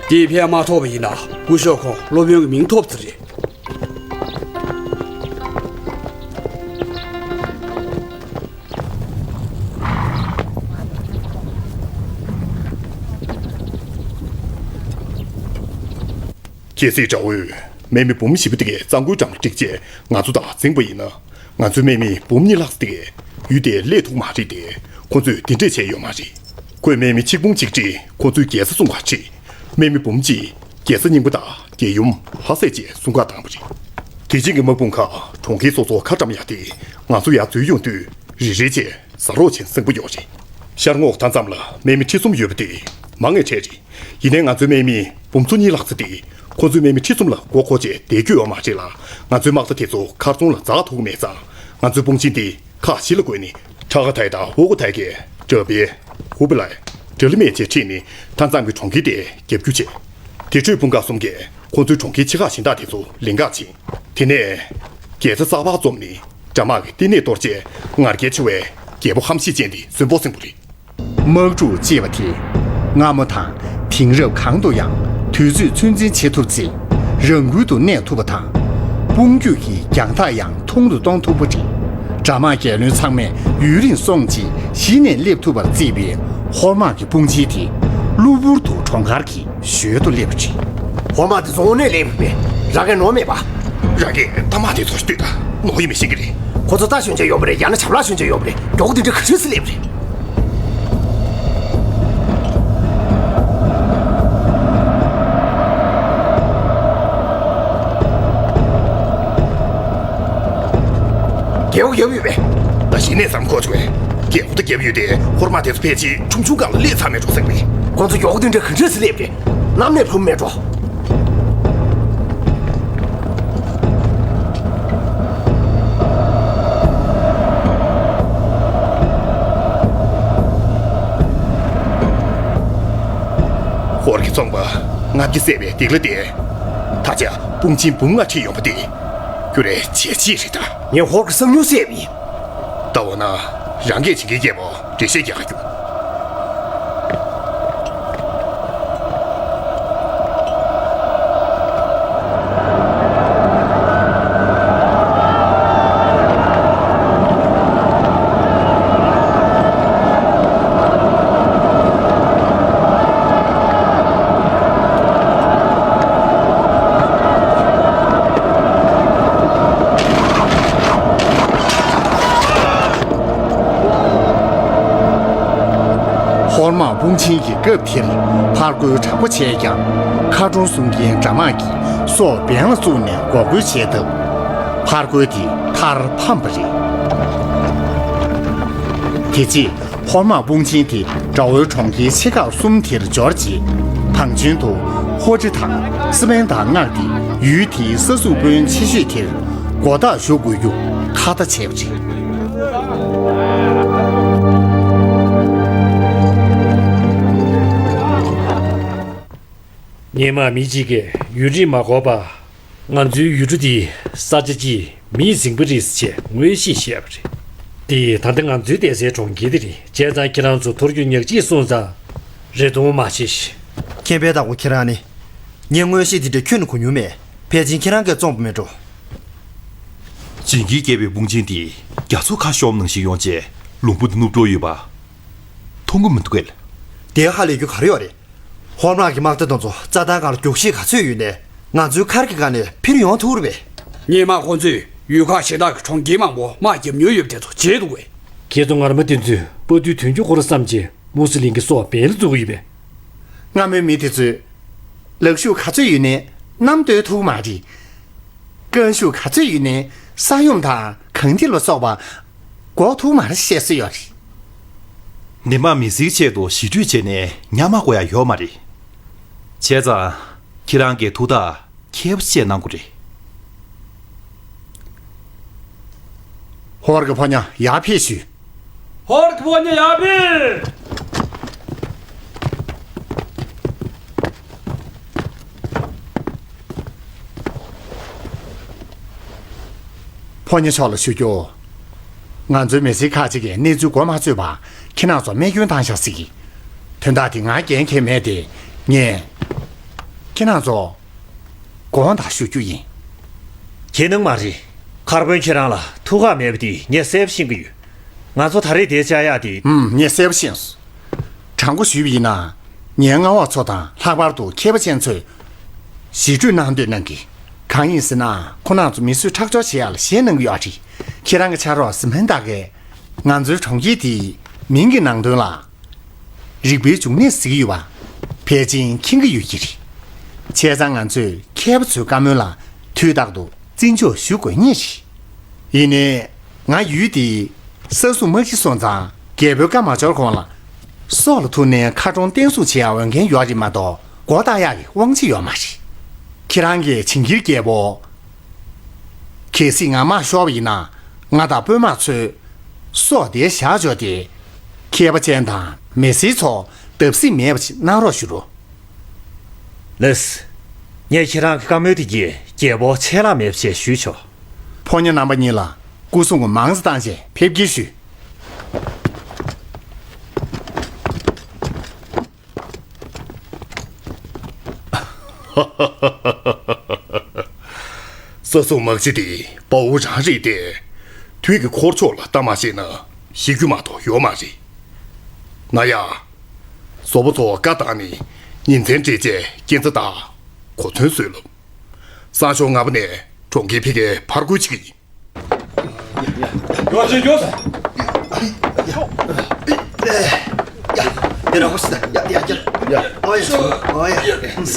འདི་ཕན་མ་ཐོགས་པ་ཡིན་ན་སྐུ་ཞབས་ཁོང་སློབ་དཔོན་གྱི་མིང་ཐོབ་ཚར་རེད། རྒྱལ་སྲས་དགྲ་བོས་དམག་མི་འབུམ་བཞི་པོ་དེ་གའི་གཙང་པོའི་འགྲམ་ལ་བསྒྲིགས་རྗེས་ང་ཚོ་དང་འཛིངས་པ་ཡིན་ན། ང་ཚོའི་དམག་མི་འབུམ་གཉིས་ལྷག་ཙམ་དེ་གའི་ཡུལ་དེར་སླེབས་ཐུབ་མ་རེད་དེ། ཁོ་ཚོས་དེ་འདྲས་བྱས་ཡོད་མ་རེད། ཁོས་དམག་མི་ཆིག་འབུམ་གཅིག་ཁྲིས་ཁོ་ཚོའི་རྒྱལ་ས་བཟུང་བར་ཁྲིད། དམག་མི་འབུམ་གཅིག་རྒྱལ་ས་རྙིང་པ་དང་རྒྱལ་ཡུམ་ལྷ་སའི་རྗེས་སྲུང་སྐར་བཏང་བ་རེད། དེ་རྗེས་ཀྱི་དམག་དཔུང་ཁག་གྲོང་ཁྱེར་སོ་སོར་ཁ་བཀྲམ་ཡག་དེ་ང་ཚོ་ཡར་འཛུལ་ཡོང་དུས་རེ་རེ་བྱས་ཟ་རོགས་བྱེད་སེམས་པོ་ཡོད་རེད། ཤར་ངོས་མཐའ་མཚམས་ལ་དམག་མི་ཁྲི་གསུམ་ཡོད་པ་དེ་མང་ངེས་གྲས་རེད། ཡིན་ནའི་ང་ཚོའི་དམག་མི་འབུམ་ཚོ་གཉིས་ལྷག་ཙམ་དེ་ཁོ་ཚོའི་དམག་མི་ཁྲི་གསུམ་ལ་མགོ་འཁོར་བྱས་བསྡད་རྒྱུ་ཡོད་མ་རེད་ལ། ང་ཚོའི་དམག་རྟ་དེ་ཚོ་མཁར་རྫོང་ལ་འཛེག་ཐུབ་ཀྱི་མེད་ཙང་། ང་ཚོའི་དཔུང་ཆེན་དེ་ཁག་བཞི་ལ་བགོས་ནས་ཁྲ་ཁ་ཐའི་དང་ཧོ་ཀོ་ཐའི་གི་དྲག་པའི་ཧུ་པི་ལའི་དྲ་ལི་མེ་བཅས་ཁྲིད་ནས་མཐའ་མཚམས་ཀྱི་གྲོང་ཁྱེར་དེ་རྒྱབ་སྐྱོར་བྱས། དེ་འཕྲོས་དཔུང་ཁག་གསུམ་གྱིས་ཁོ་ཚོའི་གྲོང་ཁྱེར་ཆེ་ཁག་གཞན་དག་དེ་ཚོ་ལེན་འགག་ཕྱིན། དེ་ནས་རྒྱལ་ས་གཙང་པར་འཛོམས་ནས་དགྲ་དམག་གི་བསྟི་གནས་གཏོར་རྗེས་ངར་སྐད་ཆེ་བའི་རྒྱལ་པོ་ཧམ་ཤེད་ཅན་དེ་གསོན་པོར་ཟིན་པ་རེད། དམག་འཁྲུག་ཅེས་པ་དེ་སྔ་མོ་དང་དེང་རབས་གང་དུ་ཡང་དུས་ཚོད་ཚོད་འཛིན་བྱེད་ཐུབ་ཚེ་རང་འགུལ་དུ་གནས་ཐུབ་པ་དང་། དཔུང་སྐྱོད་ཀྱི་རྒྱང་ཐག་ཡང་ཐུང་དུ་གཏོང་ཐུབ་པ་རེད། དགྲ་དམག་རྒྱལ་བློན་ཚང་མས་ཡུན་རིང་སོང་རྗེས་གཞི་ནས་སླེབས་ཐུབ་པར་བརྩིས་པའི་ཧོར་དམག་གི་དཔུང་ཆེན་དེ་གློ་བུར་དུ་གྲོང་ཁར་གྱི་ཞོལ་དུ་སླེབས་པ་རེད། ཧོར་དམག་དེ་ཚོ་དངོས་གནས་སླེབས་པས། རང་གིས་ནོར་མེད་པ། རང་གིས་རྟ་དམག་དེ་ཚོ་ལྟོས་དང་། ནོར་ཡོད་མེད་ཤེས་ཀྱི་རེད། ཁོ་ཚོ་རྟ་ཞོན་བྱས་ཡོད་པ་རེད། ཡང་ན་ཇབ་ལ་ཞོན་བྱས་ཡོད་པ་རེད། མགྱོགས་པོ་དེ་འདྲ་ག་འདྲས་སེ་སླེབས་རེད། རྒྱལ་པོ་རྒྱབ་ཡོད་པས། ད་གཞི་ནས་བསམ་ཁོ་ཆུ་བས། རྒྱལ་པོ་ད་རྒྱབ་ཡོད་དེ། ཧོར་དམག་དེ་ཚོ་ཕལ་ཆེར་ཆུང་ཆུང་སྒང་ལ་སླེབས་ཚར་མེད་འགྲོ་ཟེར་བས། ཁོ་ཚོ་མགྱོགས་པོ་དེ་འདྲ་ག་འདྲས་སེ་སླེབས་རེད། གནམ་ནས་བབས་མེད་འགྲོ། ཧོར་གྱི་ཚོང་པ་ལྔ་བརྒྱ་བསད་པའི་སྡིག་ལ་བརྟེན། ད་ཆ་དཔུང་ཆེན་འབུམ་ལྔ་ཁྲིད་ཡོང་པ་འདི་ཁྱོད་རའི་བྱས་རྗེས་རེད་ད། ངས་ཧོར་གྱི་གསང་མྱུལ་བསད་པ་ཡིན། ད་འོ་ན་རང་གིས་བྱེད་ཀྱི་རྒྱལ་པོ། འགྲེལ་བཤད་རྒྱག་ག་རྒྱུགས། ཧོར་དམག་དཔུང་ཆེན་གྱིས་སྐབས་དེར་ཕར་རྒོལ་དྲག་པོ་བྱས་ཀྱང་། མཁར་གྲོང་སྲུང་མཁན་དགྲ་དམག་གིས་སྲོག་འབེན་ལ་བཙུགས་ནས་འགོག་རྒོལ་བྱས་སྟབས། ཕར་རྒོལ་དེ་མཐར་ཕམ་པ་རེད། དེ་རྗེས་ཧོར་དམག་དཔུང་ཆེན་དེ་དགྲ་བོའི་གྲོང་ཁྱེར་ཆེ་ཁག་གསུམ་དེར་འབྱོར་རྗེས། བང་ཆེན་དུ་ཧོར་ཁྲི་དང་སི་པན་དང་མངགས་ཏེ། ཡུལ་དེའི་ས་སྲུང་དཔོན་ཆེ་ཤོས་དེར་མགོ་བདག་ཞུ་དགོས་རྒྱུ་ཁ་ཏ་བྱས་པ་རེད། སྔོན་མ་མི་གཅིག་གིས་ཡུལ་གྲུ་མ་བསྐོར་བར། ང་ཚོའི་ཡུལ་གྲུ་འདི་ས་ཆ་གཅིག་མིས་ཟིན་པ་རེད་ཅེས་ངོས་བཞེས་བཤད་པ་རེད། དེ་ད་ལྟ་ང་ཚོའི་བསྡད་སའི་གྲོང་ཁྱེར་འདི་རེད། བྱས་ཙང་ཁྱེད་རང་ཚོ་ཐོར་རྒྱུག་ཉག་གཅིག་སོང་ཙང་རེ་སྟོང་མ་བྱེད་ཤིག། མཁྱེན་པའི་བདག་པོ་ཁྱེད་རང་ནི། ངས་མངོན་ཤེས་འདི་འདྲ་ཁྱོན་ནས་གོ་མྱོང་མེད། ཕལ་ཆེར་ཁྱེད་རང་གིས་བཙོངས་པ་མེད་འགྲོ། བྱིན་གྱིས་བརྒྱན་པའི་དཔུང་ཆེན་འདིས་རྒྱ་མཚོ་ཁ་ཤོམ་ནང་བཞིན་ཡོང་བྱས་ལུང་པ་འདི་ནུབ་འགྲོ་ཡོད་པ་མཐོང་གི་མི་འདུག་གས། དེ་ཧ་ལས་རྒྱུ་ག་རེ་ཡོད་རེད། ཧོར་དམག་གི་དམག་སྡེ་དེ་ཚོ་རྩྭ་ཐང་སྒང་ལ་རྒྱུག་ཤེས་ག་ཚོད་ཡོད་ནའི་ང་ཚོའི་མཁར་གྱི་སྒང་ནས་འཕུར་ཡོང་ཐུབ་རེད་པས། སྔོན་མ་ཁོ་ཚོས་ཡུལ་ཁག་གཞན་དག་གི་གྲོང་ཁྱེར་མང་པོ་དམག་རྒྱབ་མྱོང་ཡོད་པ་དེ་ཚོ་བརྗེད་འདུག་གས། ཁྱེད་ཚོ་ངར་མ་དེ་ཚོས་དཔའ་རྟུལ་དོན་རྒྱུ་སྐོར་བསམ་བྱས་མུ་སི་ལིང་གི་སྲོག་འབེན་ལ་འཛུགས་ཀྱི་ཡོད་པས། སྔ་མོའི་མི་དེ་ཚོས་ལག་ཤུགས་ག་ཚོད་ཡོད་ནའི་གནམ་བརྡོལ་ཐུབ་མ་རེད། རྐང་ཤུགས་ག་ཚོད་ཡོད་ནའི་ས་ཡོམ་དང་གངས་ཐིག་ལ་སོགས་པ་འགོག་ཐུབ་མ་རེད་བཤད་སྲོལ་ཡོད་རེད། འདི་མ་མི་སེར་ཆེད་དུ་ཞི་གྲོས་བྱས་ནས་ཉམས་དགོས་ཡ་ཡོད་མ་རེད། བྱས་ཙང་ཁྱེད་རང་གིས་ཐུགས་ཐག་མཁས་པོ་བཅད་གནང་དགོས་རེད། ཧོར་གྱི་ཕོ་ཉ་ཡར་ཕེབས་ཞུ། ཧོར་གྱི་ཕོ་ཉ་ཡར་ཕེབས། ཕོ་ཉ་མཆོག་ལ་ཞུ་རྒྱུ། ང་ཚོའི་མི་སེར་ཁག་ཅིག་གིས་གནས་ཚུལ་མགོ་མ་ཚོས་པར་ཁྱེད་རང་ཚོར་རྨས་སྐྱོན་བཏང་བཞག་ཟེར་གི། དོན་དག་དེ་ང་འགན་འཁྱེར་མེད་དེ། ངས་ཁྱེད་རང་ཚོ་དགོངས་དག་ཞུ་རྒྱུ་ཡིན། ཁྱེད་ནང་མ་རེད། མཁར་དཔོན་ཁྱེད་རང་ལ་ཐུགས་ཁག་མེད་པ་དེ་ངས་གསལ་པོ་ཤེས་ཀྱི་ཡོད། ང་ཚོ་ད་རེས་དེ་བཅར་ཡག་དེ། ཨུམ། ངས་གསལ་པོ་ཤེས་སོང་། དྲང་པོ་ཞུས་པ་ཡིན་ན། ངའི་མངའ་འོག་ཚོ་དང་ལྷག་པར་དུ་མཁས་པ་ཅན་ཚོས་ཞི་གྲོས་གནང་འདོད་གནང་གི། གང་ཡིན་ཟེར་ན། ཁོ་རང་ཚོ་མི་གསོད་ཁྲག་སྦྱོར་བྱེད་ཡག་ལ་ཞེད་གནང་གི་ཡོད་རེད། ཁྱེད་རང་གི་ཕྱག་རོགས་སི་མན་ད་གས་ང་ཚོའི་གྲོང་ཁྱེར་དེའི་མིང་གི་ནང་དོན་ལ། རིག་པའི་འབྱུང་གནས་ཟེར་གྱི་ཡོད་པ་ཕལ་ཆེར་མཁྱེན་གྱི་ཡོད་ཀྱི་རེད། བྱས་ཙང་ང་ཚོས་མཁས་པ་ཚོའི་བཀའ་མོལ་ལ་དུས་རྟག་ཏུ་བརྩི་འཇོག་ཞུ་དགོས་ངེས་རེད། ཡིན་ནའི། ང་ཡུལ་འདིའི་ས་སྲུང་དམག་སྤྱི་སོང་ཙང་རྒྱལ་པོའི་བཀའ་མ་འབྱོར་གོང་ལ་སྲོག་ལ་ཐུག་ནའི་མཁར་གྲོང་བརྟན་སྲུང་བྱེད་ཡག་འོས་འགན་ཡོད་རེད་མ་གཏོགས་སྒོ་བཏགས་ཡག་གི་དབང་ཆ་ཡོད་མ་རེད། ཁྱེད་རང་གིས་བྱིན་གྱིས་རྒྱལ་པོ། གལ་སྲིད་ང་དམག་ཤོར་བ་ཡིན་ན། ང་དང་དཔོན་དམག་ཚོའི་སྲོག་དེར་བཞག་འཇོག་སྟེ། མཁས་པ་ཅན་དང་མི་སེར་ཚོ་བརྡབ་གསིག་མེད་པ་ཞིག་གནང་རོགས་ཞུ་རོགས། ལགས། ངས་ཁྱེད་རང་གི་བཀའ་མོལ་དེ་གྱིས་རྒྱལ་པོ་ཆད་ལྷག་མེད་པ་ཞིག་ཞུས་ཆོག། ཕོ་ཉ་རྣམ་པ་གཉིས་ལ་སྐུ་སྲུང་གི་མང་ཙམ་བཏང་རྗེས་ཕེབས་སྐྱེལ་ཞུས། ས་སྲུང་དམག་སྤྱི་དེ་དཔའ་བོ་རང་རེད་དེ། དུས་ཀྱི་འཁོར་ཕྱོགས་ལ་ལྟ་མ་ཤེས་ན་ཤི་རྒྱུ་མ་གཏོགས་ཡོད་མ་རེད། ན་ཡ། བཟོ་པོ་ཚོ་བཀའ་བཏང་ནས་ཉིན་མཚན་སྤྲད་རྗེས་རྐྱེན་རྩ་དང་གོ་མཚོན་བཟོས་ལབ། སང་ཞོགས་སྔ་པོ་ནས་གྲོང་ཁྱེར་ཕ་གིར་ཕར་རྒོལ་བྱེད་ཀྱི་ཡིན། མགྱོགས་བྱེད་མགྱོགས། ཡ། དེ་ར་ཧོ་སི་ཡ་ཡ་ཡ། ཡ། ཨོ་ཡ། ཨོ་ཡ། མགྱོགས་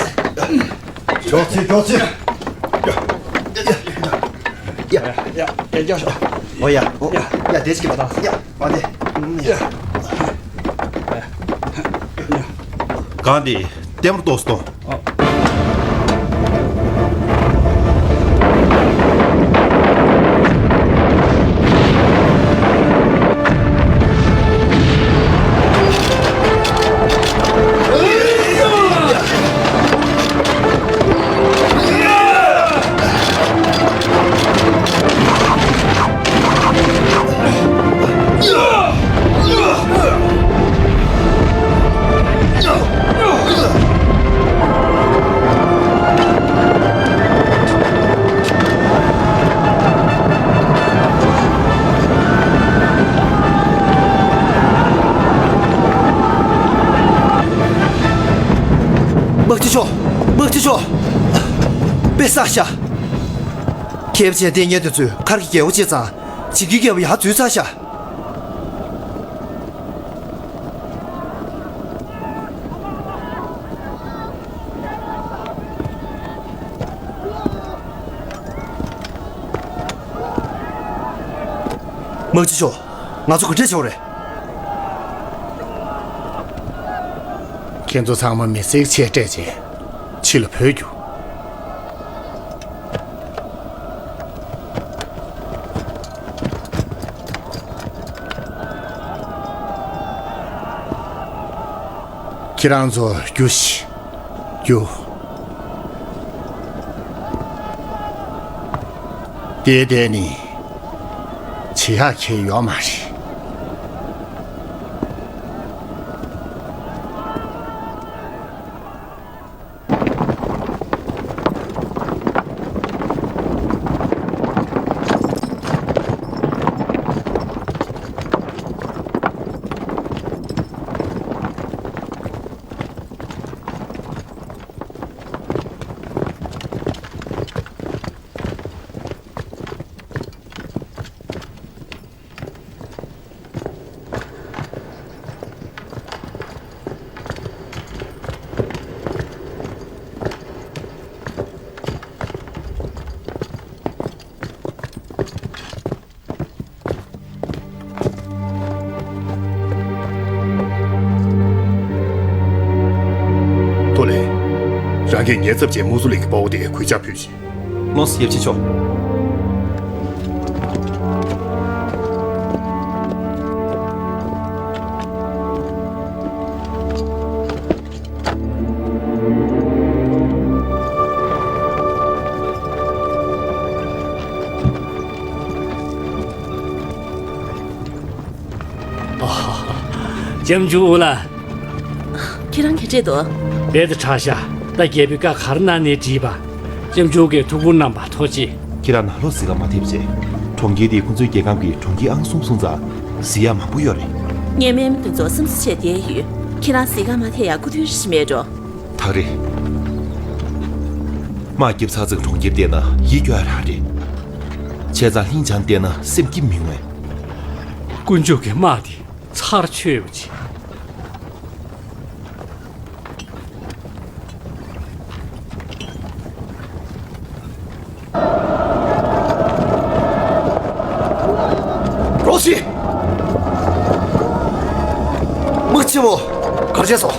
བྱེད་མགྱོགས་བྱེད། ཡ། ཡ། ཡ། ཡ། ཨོ་ཡ། ཨོ་ཡ། ཡ། དེ་ཅིག་ལ་དང་། ཡ། ཨོ་དེ། ཡ། གང་དེ་ལྟད་མོ་ཏོག་སྟོང་། དམག་སྤྱི་མཆོག། དམག་སྤྱི་མཆོག། དཔེ་བསགས་ཤག། མཁས་པ་ཅན་ལྟས་ངན་དེ་ཚོས་མཁར་གྱི་རྒྱལ་པོ་བྱས་ཙང་། བྱིན་གྱིས་རྒྱལ་པོ་ཡར་འཛུལ་ཚར་ཤག། དམག་སྤྱི་མཆོག་ང་ཚོ་ག་འདྲས་བྱེད་དགོས་རེད། ཁྱེད་ཚོ་ཚང་མ་མི་སེར་ཆེད་སྤྲད་བྱས་ཕྱི་ལ་བྲོས་རྒྱུགས། ཁྱེད་རང་ཚོ་རྒྱུགས་ཤིག་རྒྱུགས། དེ་བསྡད་ནས་བྱེད་ཡག་གང་ཡང་ཡོད་མ་རེད། ཏོ་ལེ། རང་གིས་ཉེན་ཚབས་ཅན་དམུ་སུ་ལིང་གི་དཔའ་བོ་དེ་གུས་ཕྱག་ཕུལ་ཞིག་ལོས། ཡབ་ཆེན་མཆོག་ལྕམ་ཆུང་ཨུ་ལ། ཁྱེད་རང་ག་འདྲས་འདུག་རྦད་དེ་དྲག་ཤག་ད་རྒྱལ་པོས་བཀའ་ག་རེ་གནང་ནའི་འགྲིག་པ། ལྕམ་ཆུང་གིས་ཐུགས་ཁུར་གནང་བ་ཐུགས་རྗེ་ཆེ། ཁྱེད་རང་ནང་ལོགས་གཟིགས་ག་མ་ཐེབས་བྱས། གྲོང་ཁྱེར་འདི་ཁོ་ཚོའི་རྒྱལ་ཁམས་ཀྱི་གྲོང་ཁྱེར་ཨང་གསུམ་སོང་ཙང་གཟིགས་ཡག་མང་པོ་ཡོད་རེད། ངའི་སྨན་མ་དེ་ཚོ་སེམས་གསོ་བྱས་བསྡད་ཡོད། ཁྱེད་རང་གཟིགས་ག་མ་ཐེབས་ཡག་སྐུ་མདུན་རེ་ཞིག་མེད་འགྲོ། ཐག་རེད། དམག་རྒྱབ་ཚར་ཙང་གྲོང་ཁྱེར་བལྟས་ན་ཡིད་སྐྱོ་ཡག་རང་རེད། བྱས་ཙང་ལྷིང་བྱང་བལྟས་ན་སེམས་སྐྱིད་མི་འོང་། དཀོན་མཆོག་གི་དམག་འདི་ཚར་ཆོད་པ་ཅིག་རོགས་ཞིག་དམག་སྤྱི་མོ། གར་བྱས་སོང་།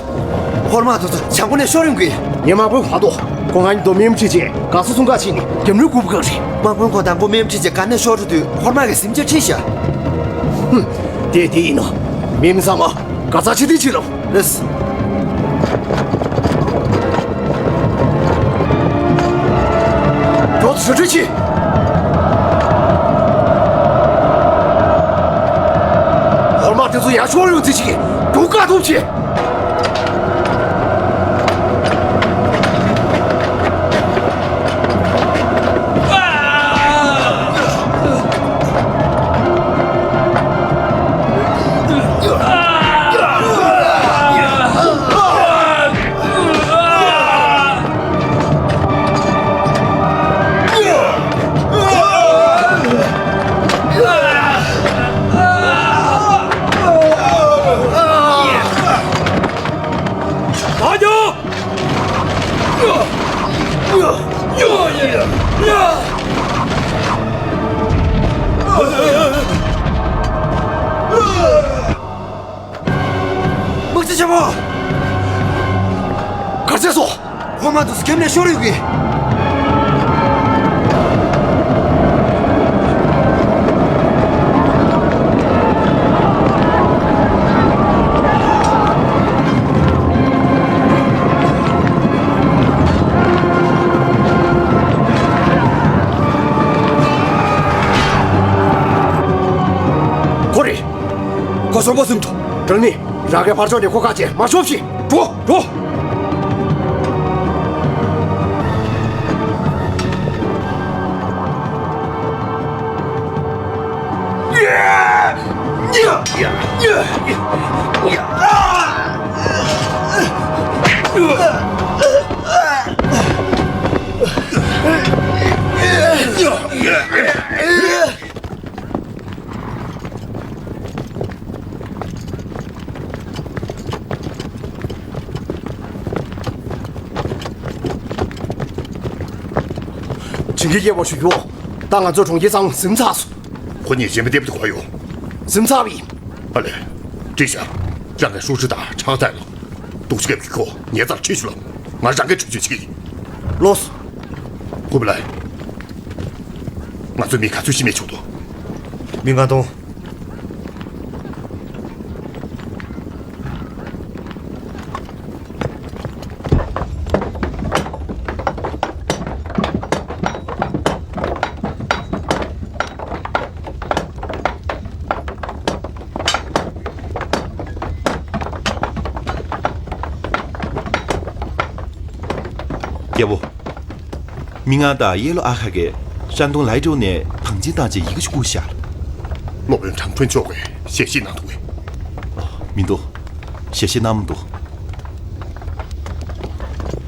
ཧོར་དམག་དེ་ཚོ་བྱང་སྒོ་ནས་ཤོར་ཡོང་གི། ངས་དམག་དཔོན་ཧ་ཏོ། ཁོང་ང་གཉིས་དོ་མེམ་ཁྲིད་བྱས་ག་ས་སུང་ག་ཕྱིན་ནས་རྒྱབ་ནུས་དགོས་པ་གང་རེད། དམག་དཔོན་ཁོ་དང་པོ་མེམ་ཁྲིད་བྱས་ག་ནས་ཤོར་འགྲོ་དུས་ཧོར་དམག་གིས་ཟིང་ཆ་ཁྲིད་ཤག་ཧུམ། དེ་དེ་ཡིན་ནོ། མེམ་ཚང་མ་ག་ཚ་ཆེ་དེ་ཕྱིན་རོགས། ལགས། མགྱོགས་ཚུར་ཁྲིད་བྱེད། ཧོར་དམག་དེ་ཚོ་ཡར་ཤོར་ཡོང་རྩིས་བྱེད། མགྱོགས་བཀག་ཐུབ་བྱེད། དམག་སྤྱི་ཆེན་པོ། གར་བྱས་སོང་། ཧོར་དམག་དེ་ཚོ་རྒྱབ་ནས་ཤོར་ཡོད་གི། ཁོ་རེད། ཁོ་གསོན་པོ་བཟུང་འགྲོ། དྲང་ནི། རང་གི་ཕར་ཕྱོགས་ནས་ཁོ་བཀག་བྱས་མར་ཤོག་ཤིག་འགྲོ། འགྲོ། བྱིན་གྱིས་རྒྱས་པ་ཞུ་རྒྱུ། ད་ང་ཚོ་གྲོང་ཁྱེར་ཚང་ཟིན་ཚར་སོང་། ཁོ་གཉིས་གཞན་པ་སྟེར་དུ་གོ་ཡོང་། ཟིན་ཚར་བ་ཡིན། ཨ་ལེ། བྲིས་ཤག་རང་གི་ཧྲུའུ་ཅི་དང་ཁྲང་ཏའེ་ལ། སྡུག་ཅག་གི་ཁོ་ཉེ་རྩར་ཁྲིད་ཤོག་ལ། ང་རང་གིས་གྲོས་ཆོད་བྱེད་ཀྱི་ཡིན། ལོས། ཧུ་པི་ལའི། ང་ཚོའི་མི་ག་ཚོད་ཤི་རྨས་བྱུང་འདུག་མི་ལྔ་སྟོང་། རྒྱལ་པོ། མི་མངགས་དང་ཡེ་ལོ་ཨ་ཁ་གིས་ཧྲན་ཏུང་ལའི་ཀྲོའུ་ནས་བང་ཆེན་བཏང་བྱས་ཡི་གེ་ཞིག་བསྐུར་བཞག་ལ། སློབ་དཔོན་ཁྲང་ཁྲུན་མཆོག་གིས་ཞལ་བཞེས་གནང་འདུག་གས། མི་འདུག་ཞལ་བཞེས་གནང་མི་འདུག་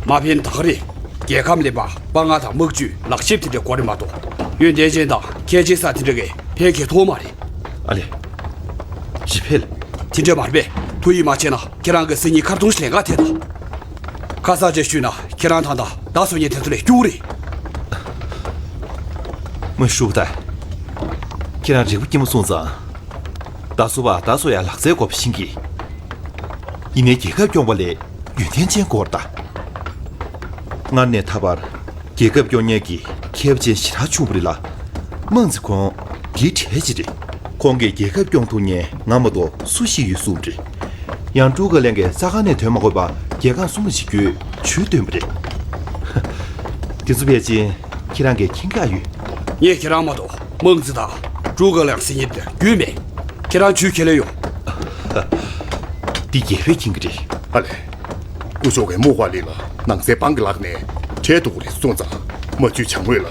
མ་ཕན་ད་ག་རེད། རྒྱལ་ཁམས་ལེན་པར་དཔའ་ངར་དང་དམག་ཇུས་ལག་ཤེས་དེ་འདྲ་དགོས་རེད་མ་གཏོགས། ཡོན་ཏན་ཅན་དང་ཁྱད་ཆོས་ས་དེ་འདྲ་གས་ཕན་གྱི་ཐོགས་མ་རེད། ཨ་ལེ། རི་ཕེ་ལ། དེ་འདྲ་མ་རེད་པས། ཐུགས་ཡིད་མ་ཆེས་ན་ཁྱེད་རང་གི་སྲིད་ཉིན་ཁར་ཐུང་ཞིག་ལེན་ག་དེ་དང་། ཁ་ས་ཅིག་ཞུས་ན་ཁྱེད་རང་ད་ལྟ་བདག་བཟོ་མཁན་དེ་ཚོ་ལས་སྐྱུག་རེད། མ་ཞུ་བ་ད། ཁྱེད་རང་རིག་པ་སྐྱིད་མོ་སོང་ཙང་། བདག་བཟོ་བ་བདག་བཟོ་ཡ་ལག་རྩལ་དགོས་པ་ཤེས་ཀྱི། ཡིན་ནའི་རྒྱལ་ཁབ་སྐྱོང་བ་ལས་ཡོན་ཏན་ཅན་དགོས་རེད་ད། སྔར་ནས་ད་བར་རྒྱལ་ཁབ་སྐྱོང་མཁན་གྱི་མཁས་པ་ཅན་ཞེ་དྲག་བྱུང་བ་རེད་ལ། མང་ཆེ་ཁོང་འདིའི་གྲས་ཅིག་རེད། ཁོང་གིས་རྒྱལ་ཁབ་སྐྱོང་ཐུབ་མཁན་ང་མ་གཏོགས་སུ་ཞིག་ཡོད་གསུངས་པ་རེད། ཡང་ཀྲུའུ་ཀ་ལེང་གིས་རྩ་ཁང་ནས་ཐོན་མ་དགོས་པར་རྒྱལ་ཁང་སྲུང་བརྩི་བྱེད་རྒྱུའི་ཇུས་བཏོན་པ་རེད། དེ་ཚོ་ཕལ་ཆེར་ཁྱེད་རང་གིས་མཁྱེན་གྱི་ཨ་ཡོད། ངས་ཁྱེད་རང་མ་གཏོགས་མང་ཙི་དང་ཀྲུའུ་ཀ་ལེང་ཟེར་མཁན་དེ་རྒྱུས་མེད། ཁྱེད་རང་ཇུས་ཁས་ལེན་ཡོང་། འདི་རྒྱལ་པོས་མཁྱེན་གྱི་རེད། ཨ་ལེ། སྐུ་ཞབས་ཀྱིས་རྨུག་པ་ལི་ལ་ནང་སའི་པང་གི་ལག་ནས་ཁྲལ་གཏོང་གི་རེད་གསུངས་ཙང་། མ་ཇུས་བྱང་ངོས་ལ་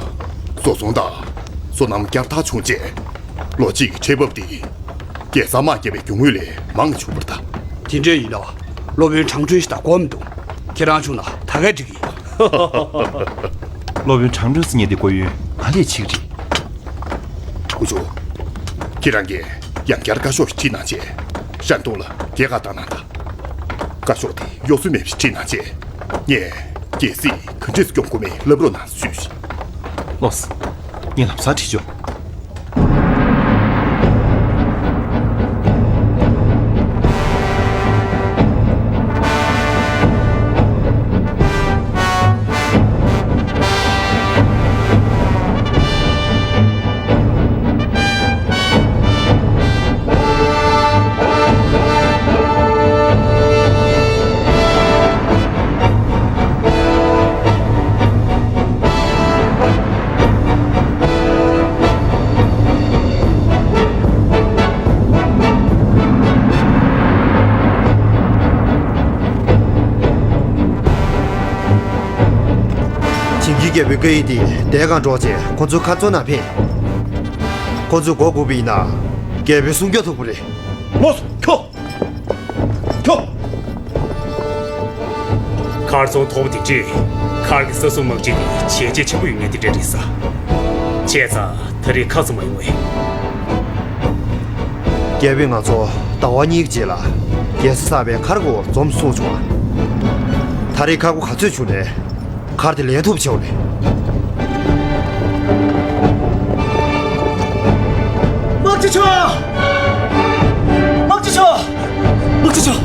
བཟོ་ཚོང་དང་སོ་ནམ་བསྐྱར་དར་བྱུང་རྗེས། ལོ་གཅིག་གི་ཁྲལ་འབབ་དེ་རྒྱལ་ས་དམག་རྒྱག་པའི་རྒྱུ་དངོས་ལས་མང་བྱུང་བ་རེད་ད། དེ་འདྲ་ཡིན་ན་སློབ་དཔོན་ཁྲང་ཁྲུན་ཞིག་དང་གོ་མི་འདུག་ཁྱེད་རང་བྱུང་ན་ད་གས་འགྲིག་གི་ཡིན། སློབ་དཔོན་ཁྲང་ཁྲུན་ཟེར་མཁན་དེ་མགོ་གཡོག་ང་ལས་ཆེ་གི་རེད། སྐུ་ཞབས། ཁྱེད་རང་གིས་ཡང་བསྐྱར་བཀའ་ཤོག་ཞིག་བྲིས་གནང་རྗེས། ཧྲན་ཏུང་ལ་རྒྱལ་ཁ་བཏང་གནང་དང་། བཀའ་ཤོག་དེ་གཡོ་ཟོལ་མེད་པ་ཞིག་བྲིས་གནང་རྗེས། ངས་རྒྱལ་སྲིད་ག་འདྲས་སྐྱོང་དགོས་མིན་ལབ་རོགས་གནང་ཞུས་ཤིག་ལོས། ངས་ལམ་སང་བྲིས་ཆོག་ཞིང་གི་རྒྱལ་པོའི་བཀའ་ཡིག་འདི་འདས་གང་སྒྲོག་བྱས་ཁོ་ཚོའི་ཁ་རྩོད་ནང་ཕེབས། ཁོ་ཚོས་མགོ་སྒུར་བ་ཡིན་ན་རྒྱལ་པོའི་སྲུང་སྐྱོབ་ཐུབ་པ་རེད། ལོས། ཁྱོ། ཁྱོ། མཁར་རྫོང་མཐོ་པོ་དེ་འདྲས། མཁར་གྱི་ས་སྲུང་དམག་སྤྱི་དེ་བྱས་རྗེས་ཆེན་པོ་ཡོད་མཁན་དེ་འདྲས་རེད་ས། བྱས་ཙང་ད་རེས་ཁ་ཚུམས་མ་ཡོང་བས། རྒྱལ་པོས་ང་ཚོ་ཟླ་བ་གཉིས་ཀྱི་རྗེས་ལ་རྒྱལ་ས་གསར་པའི་མཁར་སྒོར་འཛོམས་སུ་སོང་བྱུང་བ། ད་རེས་ཁག་པོ་ག་ཚོད་བྱུང་ནས། མཁར་དེ་ལེན་ཐུབ་ཆོག་རེད། དམག་སྤྱི་མཆོག་དམག་སྤྱི་མཆོག་དམག་སྤྱི་མཆོག་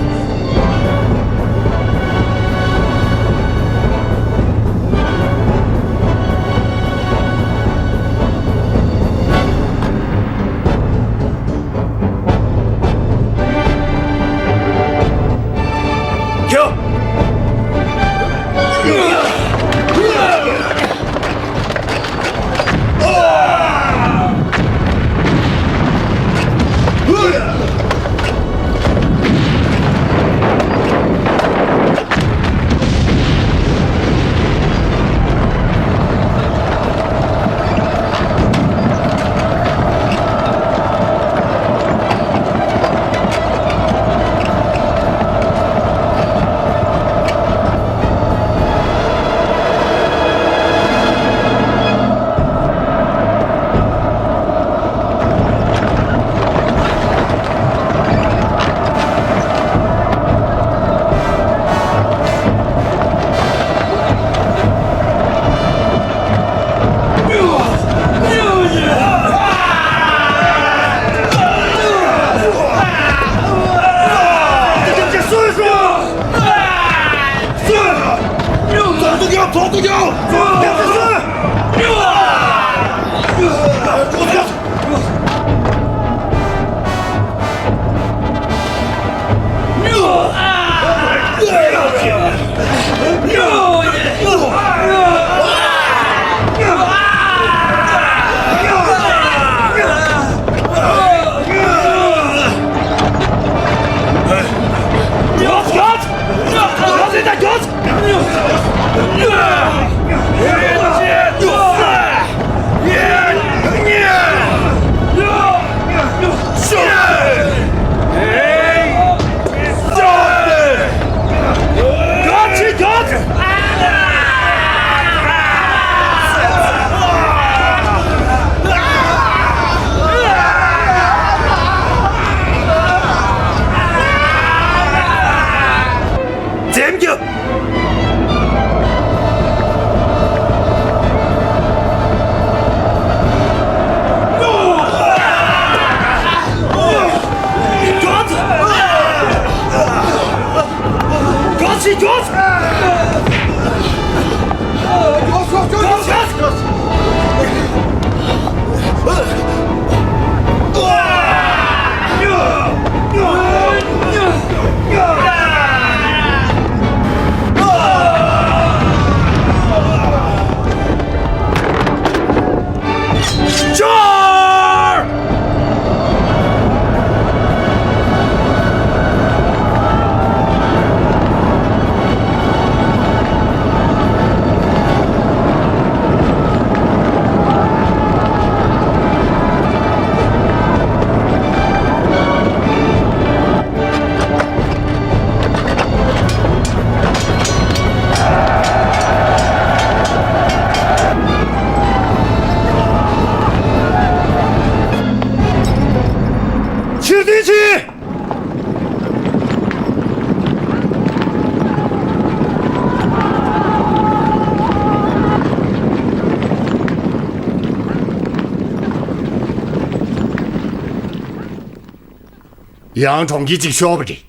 ཡང་གྲོང་ཁྱེར་གཅིག་ཤོར་བ་རེད།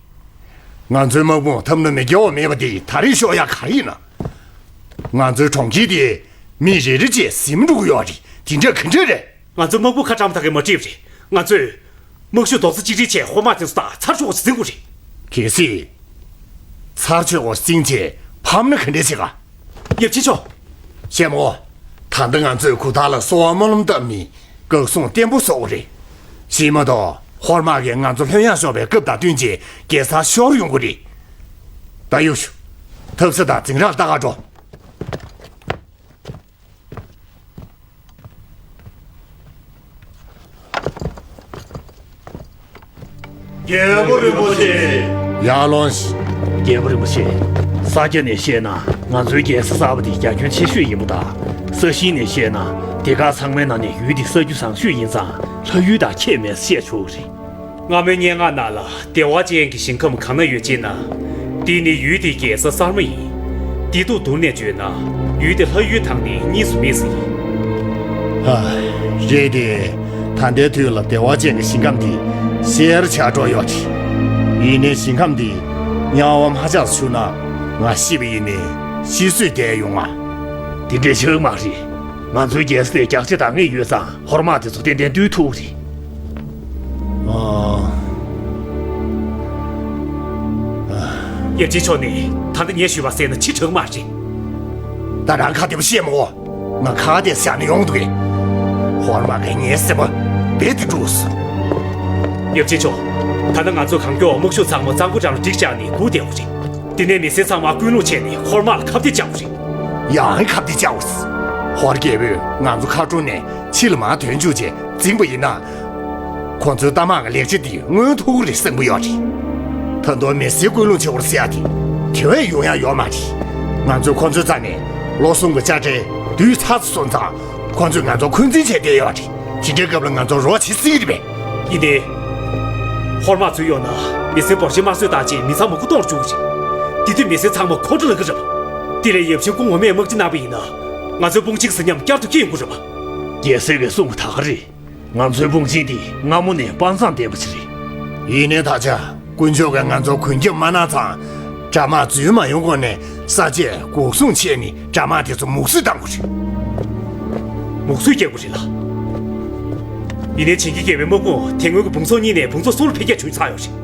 ང་ཚོའི་དམག་དཔུང་ཐབས་ན་མི་འགྱུར་བ་མེད་པ་དེ་ད་རེས་ཤོར་ཡག་ག་རེ་ཡིན་ན། ང་ཚོའི་གྲོང་ཁྱེར་དེ་མི་རེ་རེ་བཅས་ཟིན་འགྲོ་གི་ཡོད་རེད། དེ་འདྲ་ག་འདྲ་རེད། ང་ཚོའི་དམག་དཔུང་ཁ་བཀྲམ་ཐག་གིས་མ་ཁྲིད་པ་རེད། ང་ཚོས་དམག་ཤུགས་རྡོག་རྩ་གཅིག་སྒྲིལ་བྱས་ཧོར་དམག་དེ་ཚོ་དང་ཚར་ཆོག་པ་ཞིག་འཛིང་དགོས་རེད། གལ་སྲིད་ཚར་ཆོག་པ་བརྩིས་བྱས་ཕམ་ན་ག་འདྲ་བྱེད་ག། ཡབ་ཆེན་མཆོག། ཤེས་མོ། ད་ལྟ་ང་ཚོས་གུ་དག་ལ་སོ་བ་སྨོན་ལམ་བཏབ་ནི་འགག་སོང་བརྟན་པོ་བཟོ་བ་རེད། ཤེས་མ་གཏོགས་ཧོར་དམག་གིས་ང་ཚོ་ལྷོད་ཡངས་ཤོར་བའི་སྐབས་དང་བསྟུན་བྱས་རྒྱལ་ས་ཤོར་ཡོང་གི་རེད། ད་གཡུག་ཤོག། ཐབ་ས་དང་འཛིང་རགས་ལྟ་ག་འགྲོ། རྒྱལ་པོ་རིན་པོ་ཆེ། ཡར་ལོངས་ཤིག། རྒྱལ་པོ་རིན་པོ་ཆེ། ས་སྐྱ་ནས་བཤད་ན་ང་ཚོའི་རྒྱལ་ས་གསར་པ་འདི་རྒྱ་ཁྱོན་ཆེ་ཤོས་ཡིན་པ་དང་། ས་གཞི་ནས་བཤད་ན་དེ་ག་ཚང་མའི་ནང་ནས་ཡུལ་འདི་ས་རྒྱུ་བཟང་ཤོས་ཡིན་ཙང་ལྷ་ཡུལ་དང་ཁྱད་མེད་ཟེར་བཤད་ཆོག་གི་རེད། སྔ་མོའི་སྙན་ངག་ནང་ལ་བདེ་བ་ཅན་གྱི་ཞིང་ཁམས་གང་ན་ཡོད་ཅེ་ན། འདི་ནི་ཡུལ་དེའི་རྒྱལ་ས་གསར་མ་ཡིན། བདེ་སྡུག་བསྡུར་ནས་བརྗོད་ན་ཡུལ་དེ་ལྷ་ཡུལ་དང་ནི་གཉིས་སུ་མེད་ཟེར་ཡིན། ཧ། རེད་དེ། ད་ལྟའི་དུས་ལ་བདེ་བ་ཅན་གྱི་ཞིང་ཁམས་འདི་ཤེལ་ཆགས་འགྲོ་ཡོད་རེད། ཡིན་ནའི་ཞིང་ཁམས་འདི་དམྱལ་བ་མ་ཆགས་སུ་བཞུགས་ན་ང་ཤི་བ་ཡིན་ནའི་ཤི་གསོས་བསྡད་ཡོང་ང་། དེ་འདྲའི་ཆགས་མ་རེད། ང་ཚོའི་རྒྱལ་ས་དེ་རྒྱག་ཆ་དང་ངེས་ཡོད་ཙང་ཧོར་དམག་དེ་ཚོ་ཏན་ཏན་བཏུལ་ཐུབ་རེད། ཨ། ཡབ་ཆེན་མཆོག་ནས་ད་ལྟ་ངས་ཞུས་པ་གསན་ན་ཕྱི་དྲག་མ་རེད། ད་རང་ཁ་བདེ་པོ་བཤད་མོ། ང་ཁ་བདེ་བཞག་ནས་ཡོང་འདུག་གས། ཧོར་དམག་གིས་ངའི་སེམས་པ་རྦད་དེ་དཀྲུགས་སོང་། ཡབ་ཆེན་མཆོག། ད་ལྟ་ང་ཚོ་གང་མགྱོགས་དམག་ཤུགས་ཚང་མ་གཙང་པོ་འགྲམ་ལ་སྒྲིག་བཞག་ནས་སྒུག་བསྡད་དགོས་རེད། དེ་ནས་མི་སེར་ཚང་མ་སྐུལ་སློང་བྱས་ནས་ཧོར་དམག་ལ་ཁ་གཏད་བཅག་དགོས་རེད། ཡང་ཁ་གཏད་བཅག་དགོས། ཧོར་རྒྱལ་པོས་ང་ཚོ་མཁའ་འགྲོ་ནས་ཕྱི་ལ་མར་དོན་བཅུག་བྱས་འཛིངས་པ་ཡིན་ན། ཁོ་ཚོའི་རྟ་དམག་གི་ལེགས་ཆ་འདི་མངོན་ཐུབ་ཀྱི་རེད་བསམ་གྱི་ཡོད་རེད། ད་དུང་མི་སེར་སྐུལ་སློང་བྱེད་དགོས་ཟེར་ཡ་དེ་དེ་བས་ཡོང་ཡ་ཡོད་མ་རེད། ང་ཚོས་ཁོ་ཚོའི་རྩ་ནས་ལོ་གསུམ་གྱི་དཔྱ་ཁྲལ་བསྡུས་ཚར་སོང་ཙང་ཁོ་ཚོས་ང་ཚོ་འཁོན་འཛིན་བྱས་བསྡད་ཡོད་རེད། དེ་འདྲའི་སྐབས་ལ་ང་ཚོ་རོགས་བྱེད་སྲིད་ཀྱི་རེད་པས། ཡིན་ཏེ། ཧོར་དམག་ཚུར་ཡོང་ན་མི་སེར་འབོར་ཆེན་དམར་གསོད་བཏང་རྗེས་མི་ཚང་མ་མགོ་སྟོང་རུ་འགྲོ་གི་རེད། དེ་དུས་མི་སེར་ཚང་མ་ཁོང་ཁྲོ་ལངས་ཀྱི་རེད་པ། དེ་ལས་ཡབ་ཆེན་སྐུ་ངོ་མས་དམག་སྤྱི་གནང་བ་ཡིན་ན། ང་ཚོའི་དཔུང་ཆེན་ཟེར་མཉམ་བསྐྱར་དུ་འཁྱེར་ཡོང་གི་རེད་པ། རྒྱལ་སྲས་ཀྱིས་གསུངས་པ་ད་ག་རེད། ང་ཚོའི་དཔུང་ཆེན་འདི་སྔ་མོ་ནས་དཔའ་མཛངས་ལྡན་པ་ཞིག་རེད། ཡིན་ནའི་ད་ཆ་དཀོན་མཆོག་གིས་ང་ཚོར་མགོན་སྐྱབས་མ་གནང་ཙང་། དགྲ་དམག་འཛུལ་མ་ཡོང་གོང་ནས་ས་དཔྱད་འགོག་སྲུང་བྱས་ནས་དགྲ་དམག་དེ་ཚོ་མུ་གསོད་གཏང་དགོས་རེད། མུ་གསོད་རྒྱག་དགོས་རེད་ལ། ཡིན་ནའི་བྱིན་གྱིས་རྒྱལ་པོའི་དམག་དཔུང་དེ་སྔོན་གྱི་བུང་ཚོགས་གཉིས་ནས་བུང་ཚོགས་གསུམ་ལ་འཕེལ་རྒྱས་བྱུང་ཚར་ཡོད་རེད།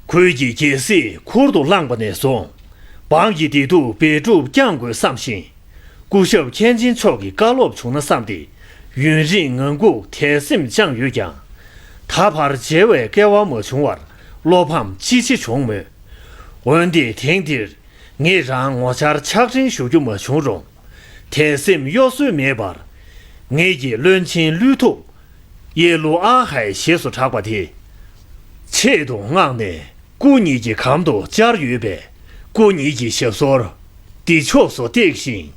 ཁོས་ཀྱི་རྒྱལ་སྲིད་ཁུར་དུ་བླངས་པ་ནས་བཟུང་། འབངས་ཀྱི་བདེ་སྡུག་འབད་སྒྲུབ་བསྐྱང་དགོས་བསམ་ཞིང་། སྐུ་ཞབས་མཁན་ཆེན་མཆོག་གི་བཀའ་སློབ་བྱུང་ན་བསམ་སྟེ། ཡུན་རིང་ངང་སྒུག་དད་སེམས་བཅངས་ཡོད་ཀྱང་། ད་བར་མཇལ་བའི་སྐལ་བ་མ་བྱུང་བར་བློ་ཕམ་ཅི་ཆེ་བྱུང་མོད། འོན་ཏེ་དེང་འདིར་ངེད་རང་ངོ་བཅར་ཕྱག་འཕྲིན་ཞུ་རྒྱུ་མ་བྱུང་རུང་། དད་སེམས་གཡོ་ཟོལ་མེད་པར། ངེད་ཀྱི་བློན་ཆེན་ཀླུ་ཐུབ། ཡེ་ལུ་ཨ་ཧའི་ཞེས་སུ་གྲགས་པ་དེ། ཆེད་དུ་མངགས་ནས་སྐུ་ཉིད་ཀྱི་གམ་དུ་བཅར་ཡོད་པས། སྐུ་ཉིད་ཀྱི་ཞབས་སོར་འདི་ཕྱོགས་སུ་བཏེགས་ཤིང་།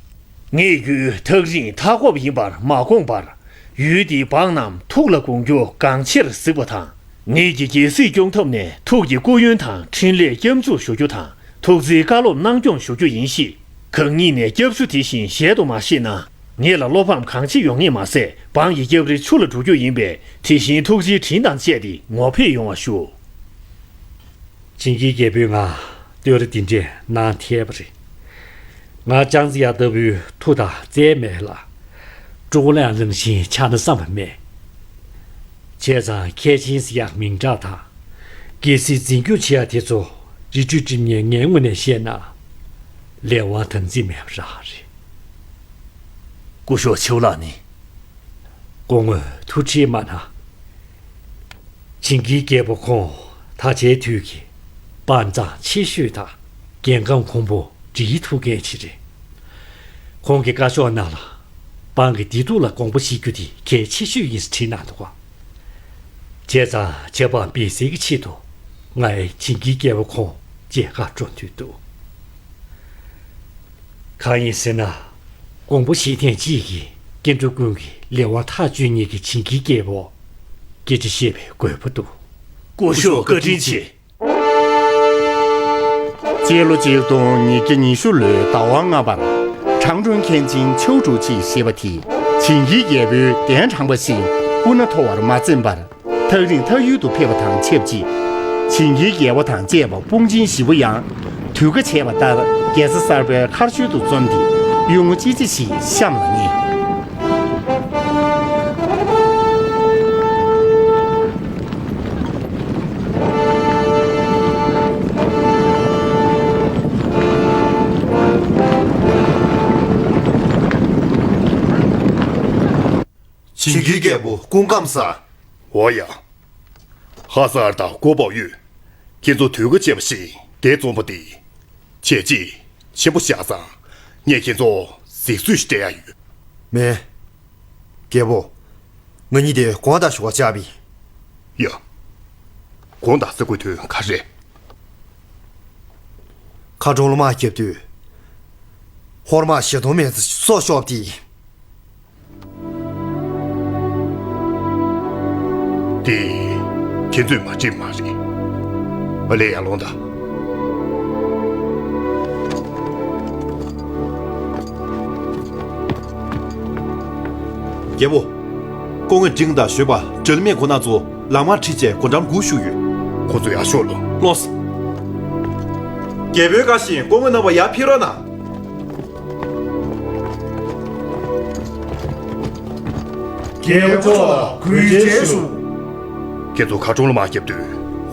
ངེད་ཀྱིས་ཐག་རིང་མཐའ་འཁོབ་ཡིན་པར་མ་དགོངས་པར། ཡུལ་འདིའི་འབངས་རྣམས་ཐུགས་ལ་དགོངས་རྒྱུ་གང་ཆེར་གཟིགས་པ་དང་། ངེད་ཀྱི་རྒྱལ་སྲིད་སྐྱོང་ཐབས་ནས་ཐུགས་ཀྱི་སྐུ་ཡོན་དང་འཕྲིན་ལས་སྐྱབས་འཇུག་ཞུ་རྒྱུ་དང་། ཐུགས་བརྩེའི་བཀའ་སློབ་གནང་སྐྱོང་ཞུ་རྒྱུ་ཡིན་ཞེས། གང་ཉིད་ནས་སྐྱབས་ཞུ་དེ་བཞིན་ཞལ་དུ་མ་བཞེས་ན། ངེད་ལ་བློ་ཕམ་གང་ཆེ་ཡོང་ངེས་མ་ཟད། འབངས་ཀྱི་སྐྱབས་རེ་ཆུ་ལ་འགྲོ་རྒྱུ་ཡིན་པས། དེ་བཞིན་ཐུགས་རྗེའི་དྲིན་དང་བཅས་ཏེ་ངོ་ཕེབས་ཡོང་བ་ཞུ། བྱིན་གྱིས་རྒྱལ་པོས་ང་བསྟོད་ར་འདི་འདྲས་གནང་ཐལ་བ་རེད། ང་ཅང་ཙེ་ཡ་ལྟ་བུའི་མཐུ་དང་རྩལ་མེད་ལ། སྤྲོ་ལངས་རང་བཞིན་ཆགས་ན་བསམ་པ་མེད། བྱས་ཙང་མཁས་ཆེན་ཟེར་ཡག་མིང་གྲགས་དང་། རྒྱལ་སྲིད་འཛིན་སྐྱོང་བྱེད་ཡག་དེ་ཚོ་རི་ཁྲོད་སྒྲིབ་གཉེར་ངའི་ངོས་ནས་བཤད་ན། ལས་དབང་དམ་ཚིག་མེད་པ་རང་རེད། སྐུ་ཞབས་ཆེ་བ་ལགས་ནི། སྐུ་ངོས་ཐུགས་ཁྲལ་མ་གནང་། བྱིན་གྱིས་རྒྱལ་པོ་ཁོང་ད་ཆའི་དུས་ཀྱི་དཔའ་མཛངས་ཆེ་ཤོས་དང་རྒྱལ་ཁམས་གོང་བུ་སྒྲིལ་ཐུབ་མཁན་ཞིག་རེད། ཁོང་གི་བཀའ་ཤོག་ནང་ལ་འབངས་ཀྱི་བདེ་སྡུག་ལ་དགོངས་པ་བཞེས་རྒྱུ་དེ་གལ་ཆེ་ཤོས་ཡིན་ཟེར་བྲིས་གནང་འདུག་ག། བྱས་ཙང་ཆབ་འབངས་སྤེལ་གསལ་གྱི་ཆེད་དུ་ང་ཡི་བྱིན་གྱིས་རྒྱལ་པོ་ཁོང་མཇལ་ཁ་འགྲོ་འདོད་འདུག། གང་ཡིན་ཟེར་ན། དགོངས་པ་བཞེས་ཐེངས་གཅིག་གིས་སྐྱེ་འགྲོ་ཀུན་གྱི་ལས་དབང་ཐག་གཅོད་མཁན་གྱི་བྱིན་གྱིས་རྒྱལ་པོ་སྐད་ཆ་བཤད་པའི་དགོས་པ་འདུག། སྐུ་ཞབས་བཀའ་དྲིན་ཆེ། སྤྱི་ལོ་ཆིག་སྟོང་ཉིས་བརྒྱ་ཉི་ཤུ་ལོའི་ཟླ་བ་ལྔ་པར་ཁྲང་ཀྲུང་མཁན་ཆེན་ཆའོ་ཀྲུའུ་ཆི་ཞེས་པ་དེས་ཇིང་གིའི་རྒྱལ་པོའི་གདན་དྲངས་པ་བཞིན་སྐུ་ན་མཐོ་བར་མ་ཟིན་པར། ཐག་རིང་ཐག་ཡུལ་དུ་ཕེབས་པ་དང་ཆབས་ཅིག་ཇིང་གིའི་རྒྱལ་པོ་དང་བཅས་པ་དཔུང་ཆེན་བཞི་པོ་ཡང་དུས་བཀའ་བྱས་པ་ལྟར་རྒྱལ་ས་གསར་པའི་མཁར་ཤུལ་དུ་འཛོམས་ཏེ་གཡུལ་ངོ་ཅི་ཆི་ཞེས་གཤམ་ལ་བརྙེས། ཇིང་གིའི་རྒྱལ་པོ་སྐུ་ཁམས་བཟང་། འོ་ཡ། ཧ་སར་དང་ཀོ་པའོ་ཡུས། ཁྱེད་ཚོ་དུས་བཀའ་བཅད་པ་བཞིན་འདིར་འཛོམས་པ་འདི། བྱས་རྗེས་ཆེན་པོ་བཞག་ཙང་ངས་ཁྱེད་ཚོ་གཟིགས་ཚུལ་ཞིག་སྤྲད་ཡ་ཡོད། མེད། རྒྱལ་པོ། ང་གཉིས་དེ་དགོང་དག་ཞོགས་ཀ་བཅར་བ་ཡིན། ཡ། དགོང་དག་ཟེར་དགོས་དོན་ག་རེ་རེད། མཁར་གྲོང་ལ་དམག་བརྒྱབ་དུས། ཧོར་དམག་བཞི་སྟོང་མན་ཙམ་སྲོག་ཤོར་བ་དེ། དེ་ཁྱེད་ཚོས་མ་བྲིས་མ་རེད། ཨ་ལས་ཡར་ལོངས་དང་། རྒྱལ་པོ། སྐུ་ངོ་འབྲིང་དང་ཞོལ་པ་འཇོལ་མེད་ཁོ་ན་ཚོ་ལམ་ཁར་ཁྲིད་བྱས་སྒོ་འགྲམ་སྒུག་བཞུགས་ཡོད། ཁོ་ཚོ་ཡར་ཤོག་ལོ། ལོངས། རྒྱལ་པོའི་བཀའ་བཞིན་སྐུ་ངོ་རྣམ་པ་ཡར་ཕེབས་རོགས་གནང་། རྒྱལ་པོ་མཆོག་ལ་གུས་ཕྱག་ཞུ། ཁྱེད་ཚོ་མཁར་གྲོང་ལ་དམག་བརྒྱབ་དུས་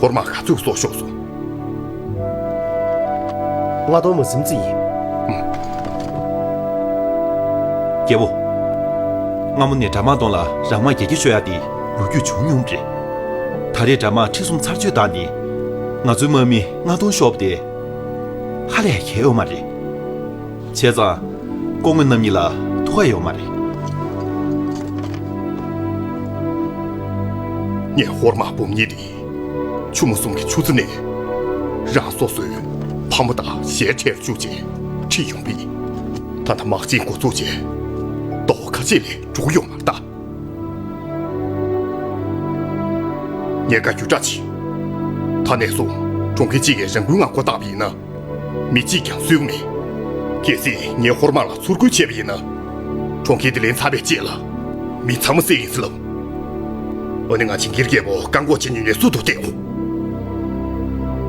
ཧོར་དམག་ག་ཚོད་སྲོག་ཤོར་སོང་། ལྔ་སྟོང་མ་ཟིན་ཙམ་ཡིན། རྒྱལ་པོ། སྔ་མོ་ནས་དགྲ་དམག་སྟོང་ལ་རང་དམག་བརྒྱད་ཀྱིས་ཤོར་ཡ་དེ་ལོ་རྒྱུས་བྱུང་མྱོང་རེད། ད་རེས་དགྲ་དམག་ཁྲི་གསུམ་ཚར་གཅོད་བཏང་ནས། ང་ཚོའི་དམག་མི་ལྔ་སྟོང་ཤོར་བ་དེ། ཧ་ལས་གལ་ཡོད་མ་རེད། བྱས་ཙང་། སྐུ་ངོ་རྣམ་གཉིས་ལ་ཐུགས་ཁག་ཡོད་མ་རེད། ངས་ཧོར་དམག་འབུམ་གཉིས་དེ། ཆུ་མོ་གསུམ་གྱི་ཆུ་རྩེ་ནས། རང་སོ་སོའི་ཕ་མ་དང་ཞལ་ཁྲལ་བཅུག་བྱས་ཁྲིད་ཡོང་པས། ད་ལྟ་དམག་ཆེན་འགོ་བཙུགས་བྱས། ཟླ་བ་ཁ་ཤས་ལས་འགྲོ་གི་ཡོད་མ་རེད་ད། ངས་བཀའ་བཀྱོན་འདྲ་བྱེད། ད་ནས་བཟུང་གྲོང་ཁྱེར་གཅིག་གིས་རང་འགུལ་ངང་སྒོ་བཏགས་པ་ཡིན་ན། མི་གཅིག་ཀྱང་གསོད་ཀྱི་མེད། གལ་སྲིད་ངས་ཧོར་དམག་ལ་ཚུར་རྒོལ་བྱས་པ་ཡིན་ན། གྲོང་ཁྱེར་འདི་ལེན་ཚར་བའི་རྗེས་ལ། མི་ཚང་མ་བསད་ཡིན་ཟེར་ལབ། ཨ་ནི་ང་ཇིང་གིར་རྒྱལ་པོ་བཀག་འགོག་བྱེད་ཉིན་ནས་སུ་ཐུག་བལྟས་འོ།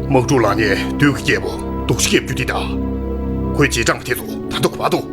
དམག་འཁྲུག་ལངས་ནས་བདུད་ཀྱི་རྒྱལ་པོ་སྡུག་ཤི་རྒྱབ་རྒྱུ་འདི་དང་། ཁོའི་རྗེས་འབྲང་པ་དེ་ཚོ་ད་ལྟ་ག་པར་འདུག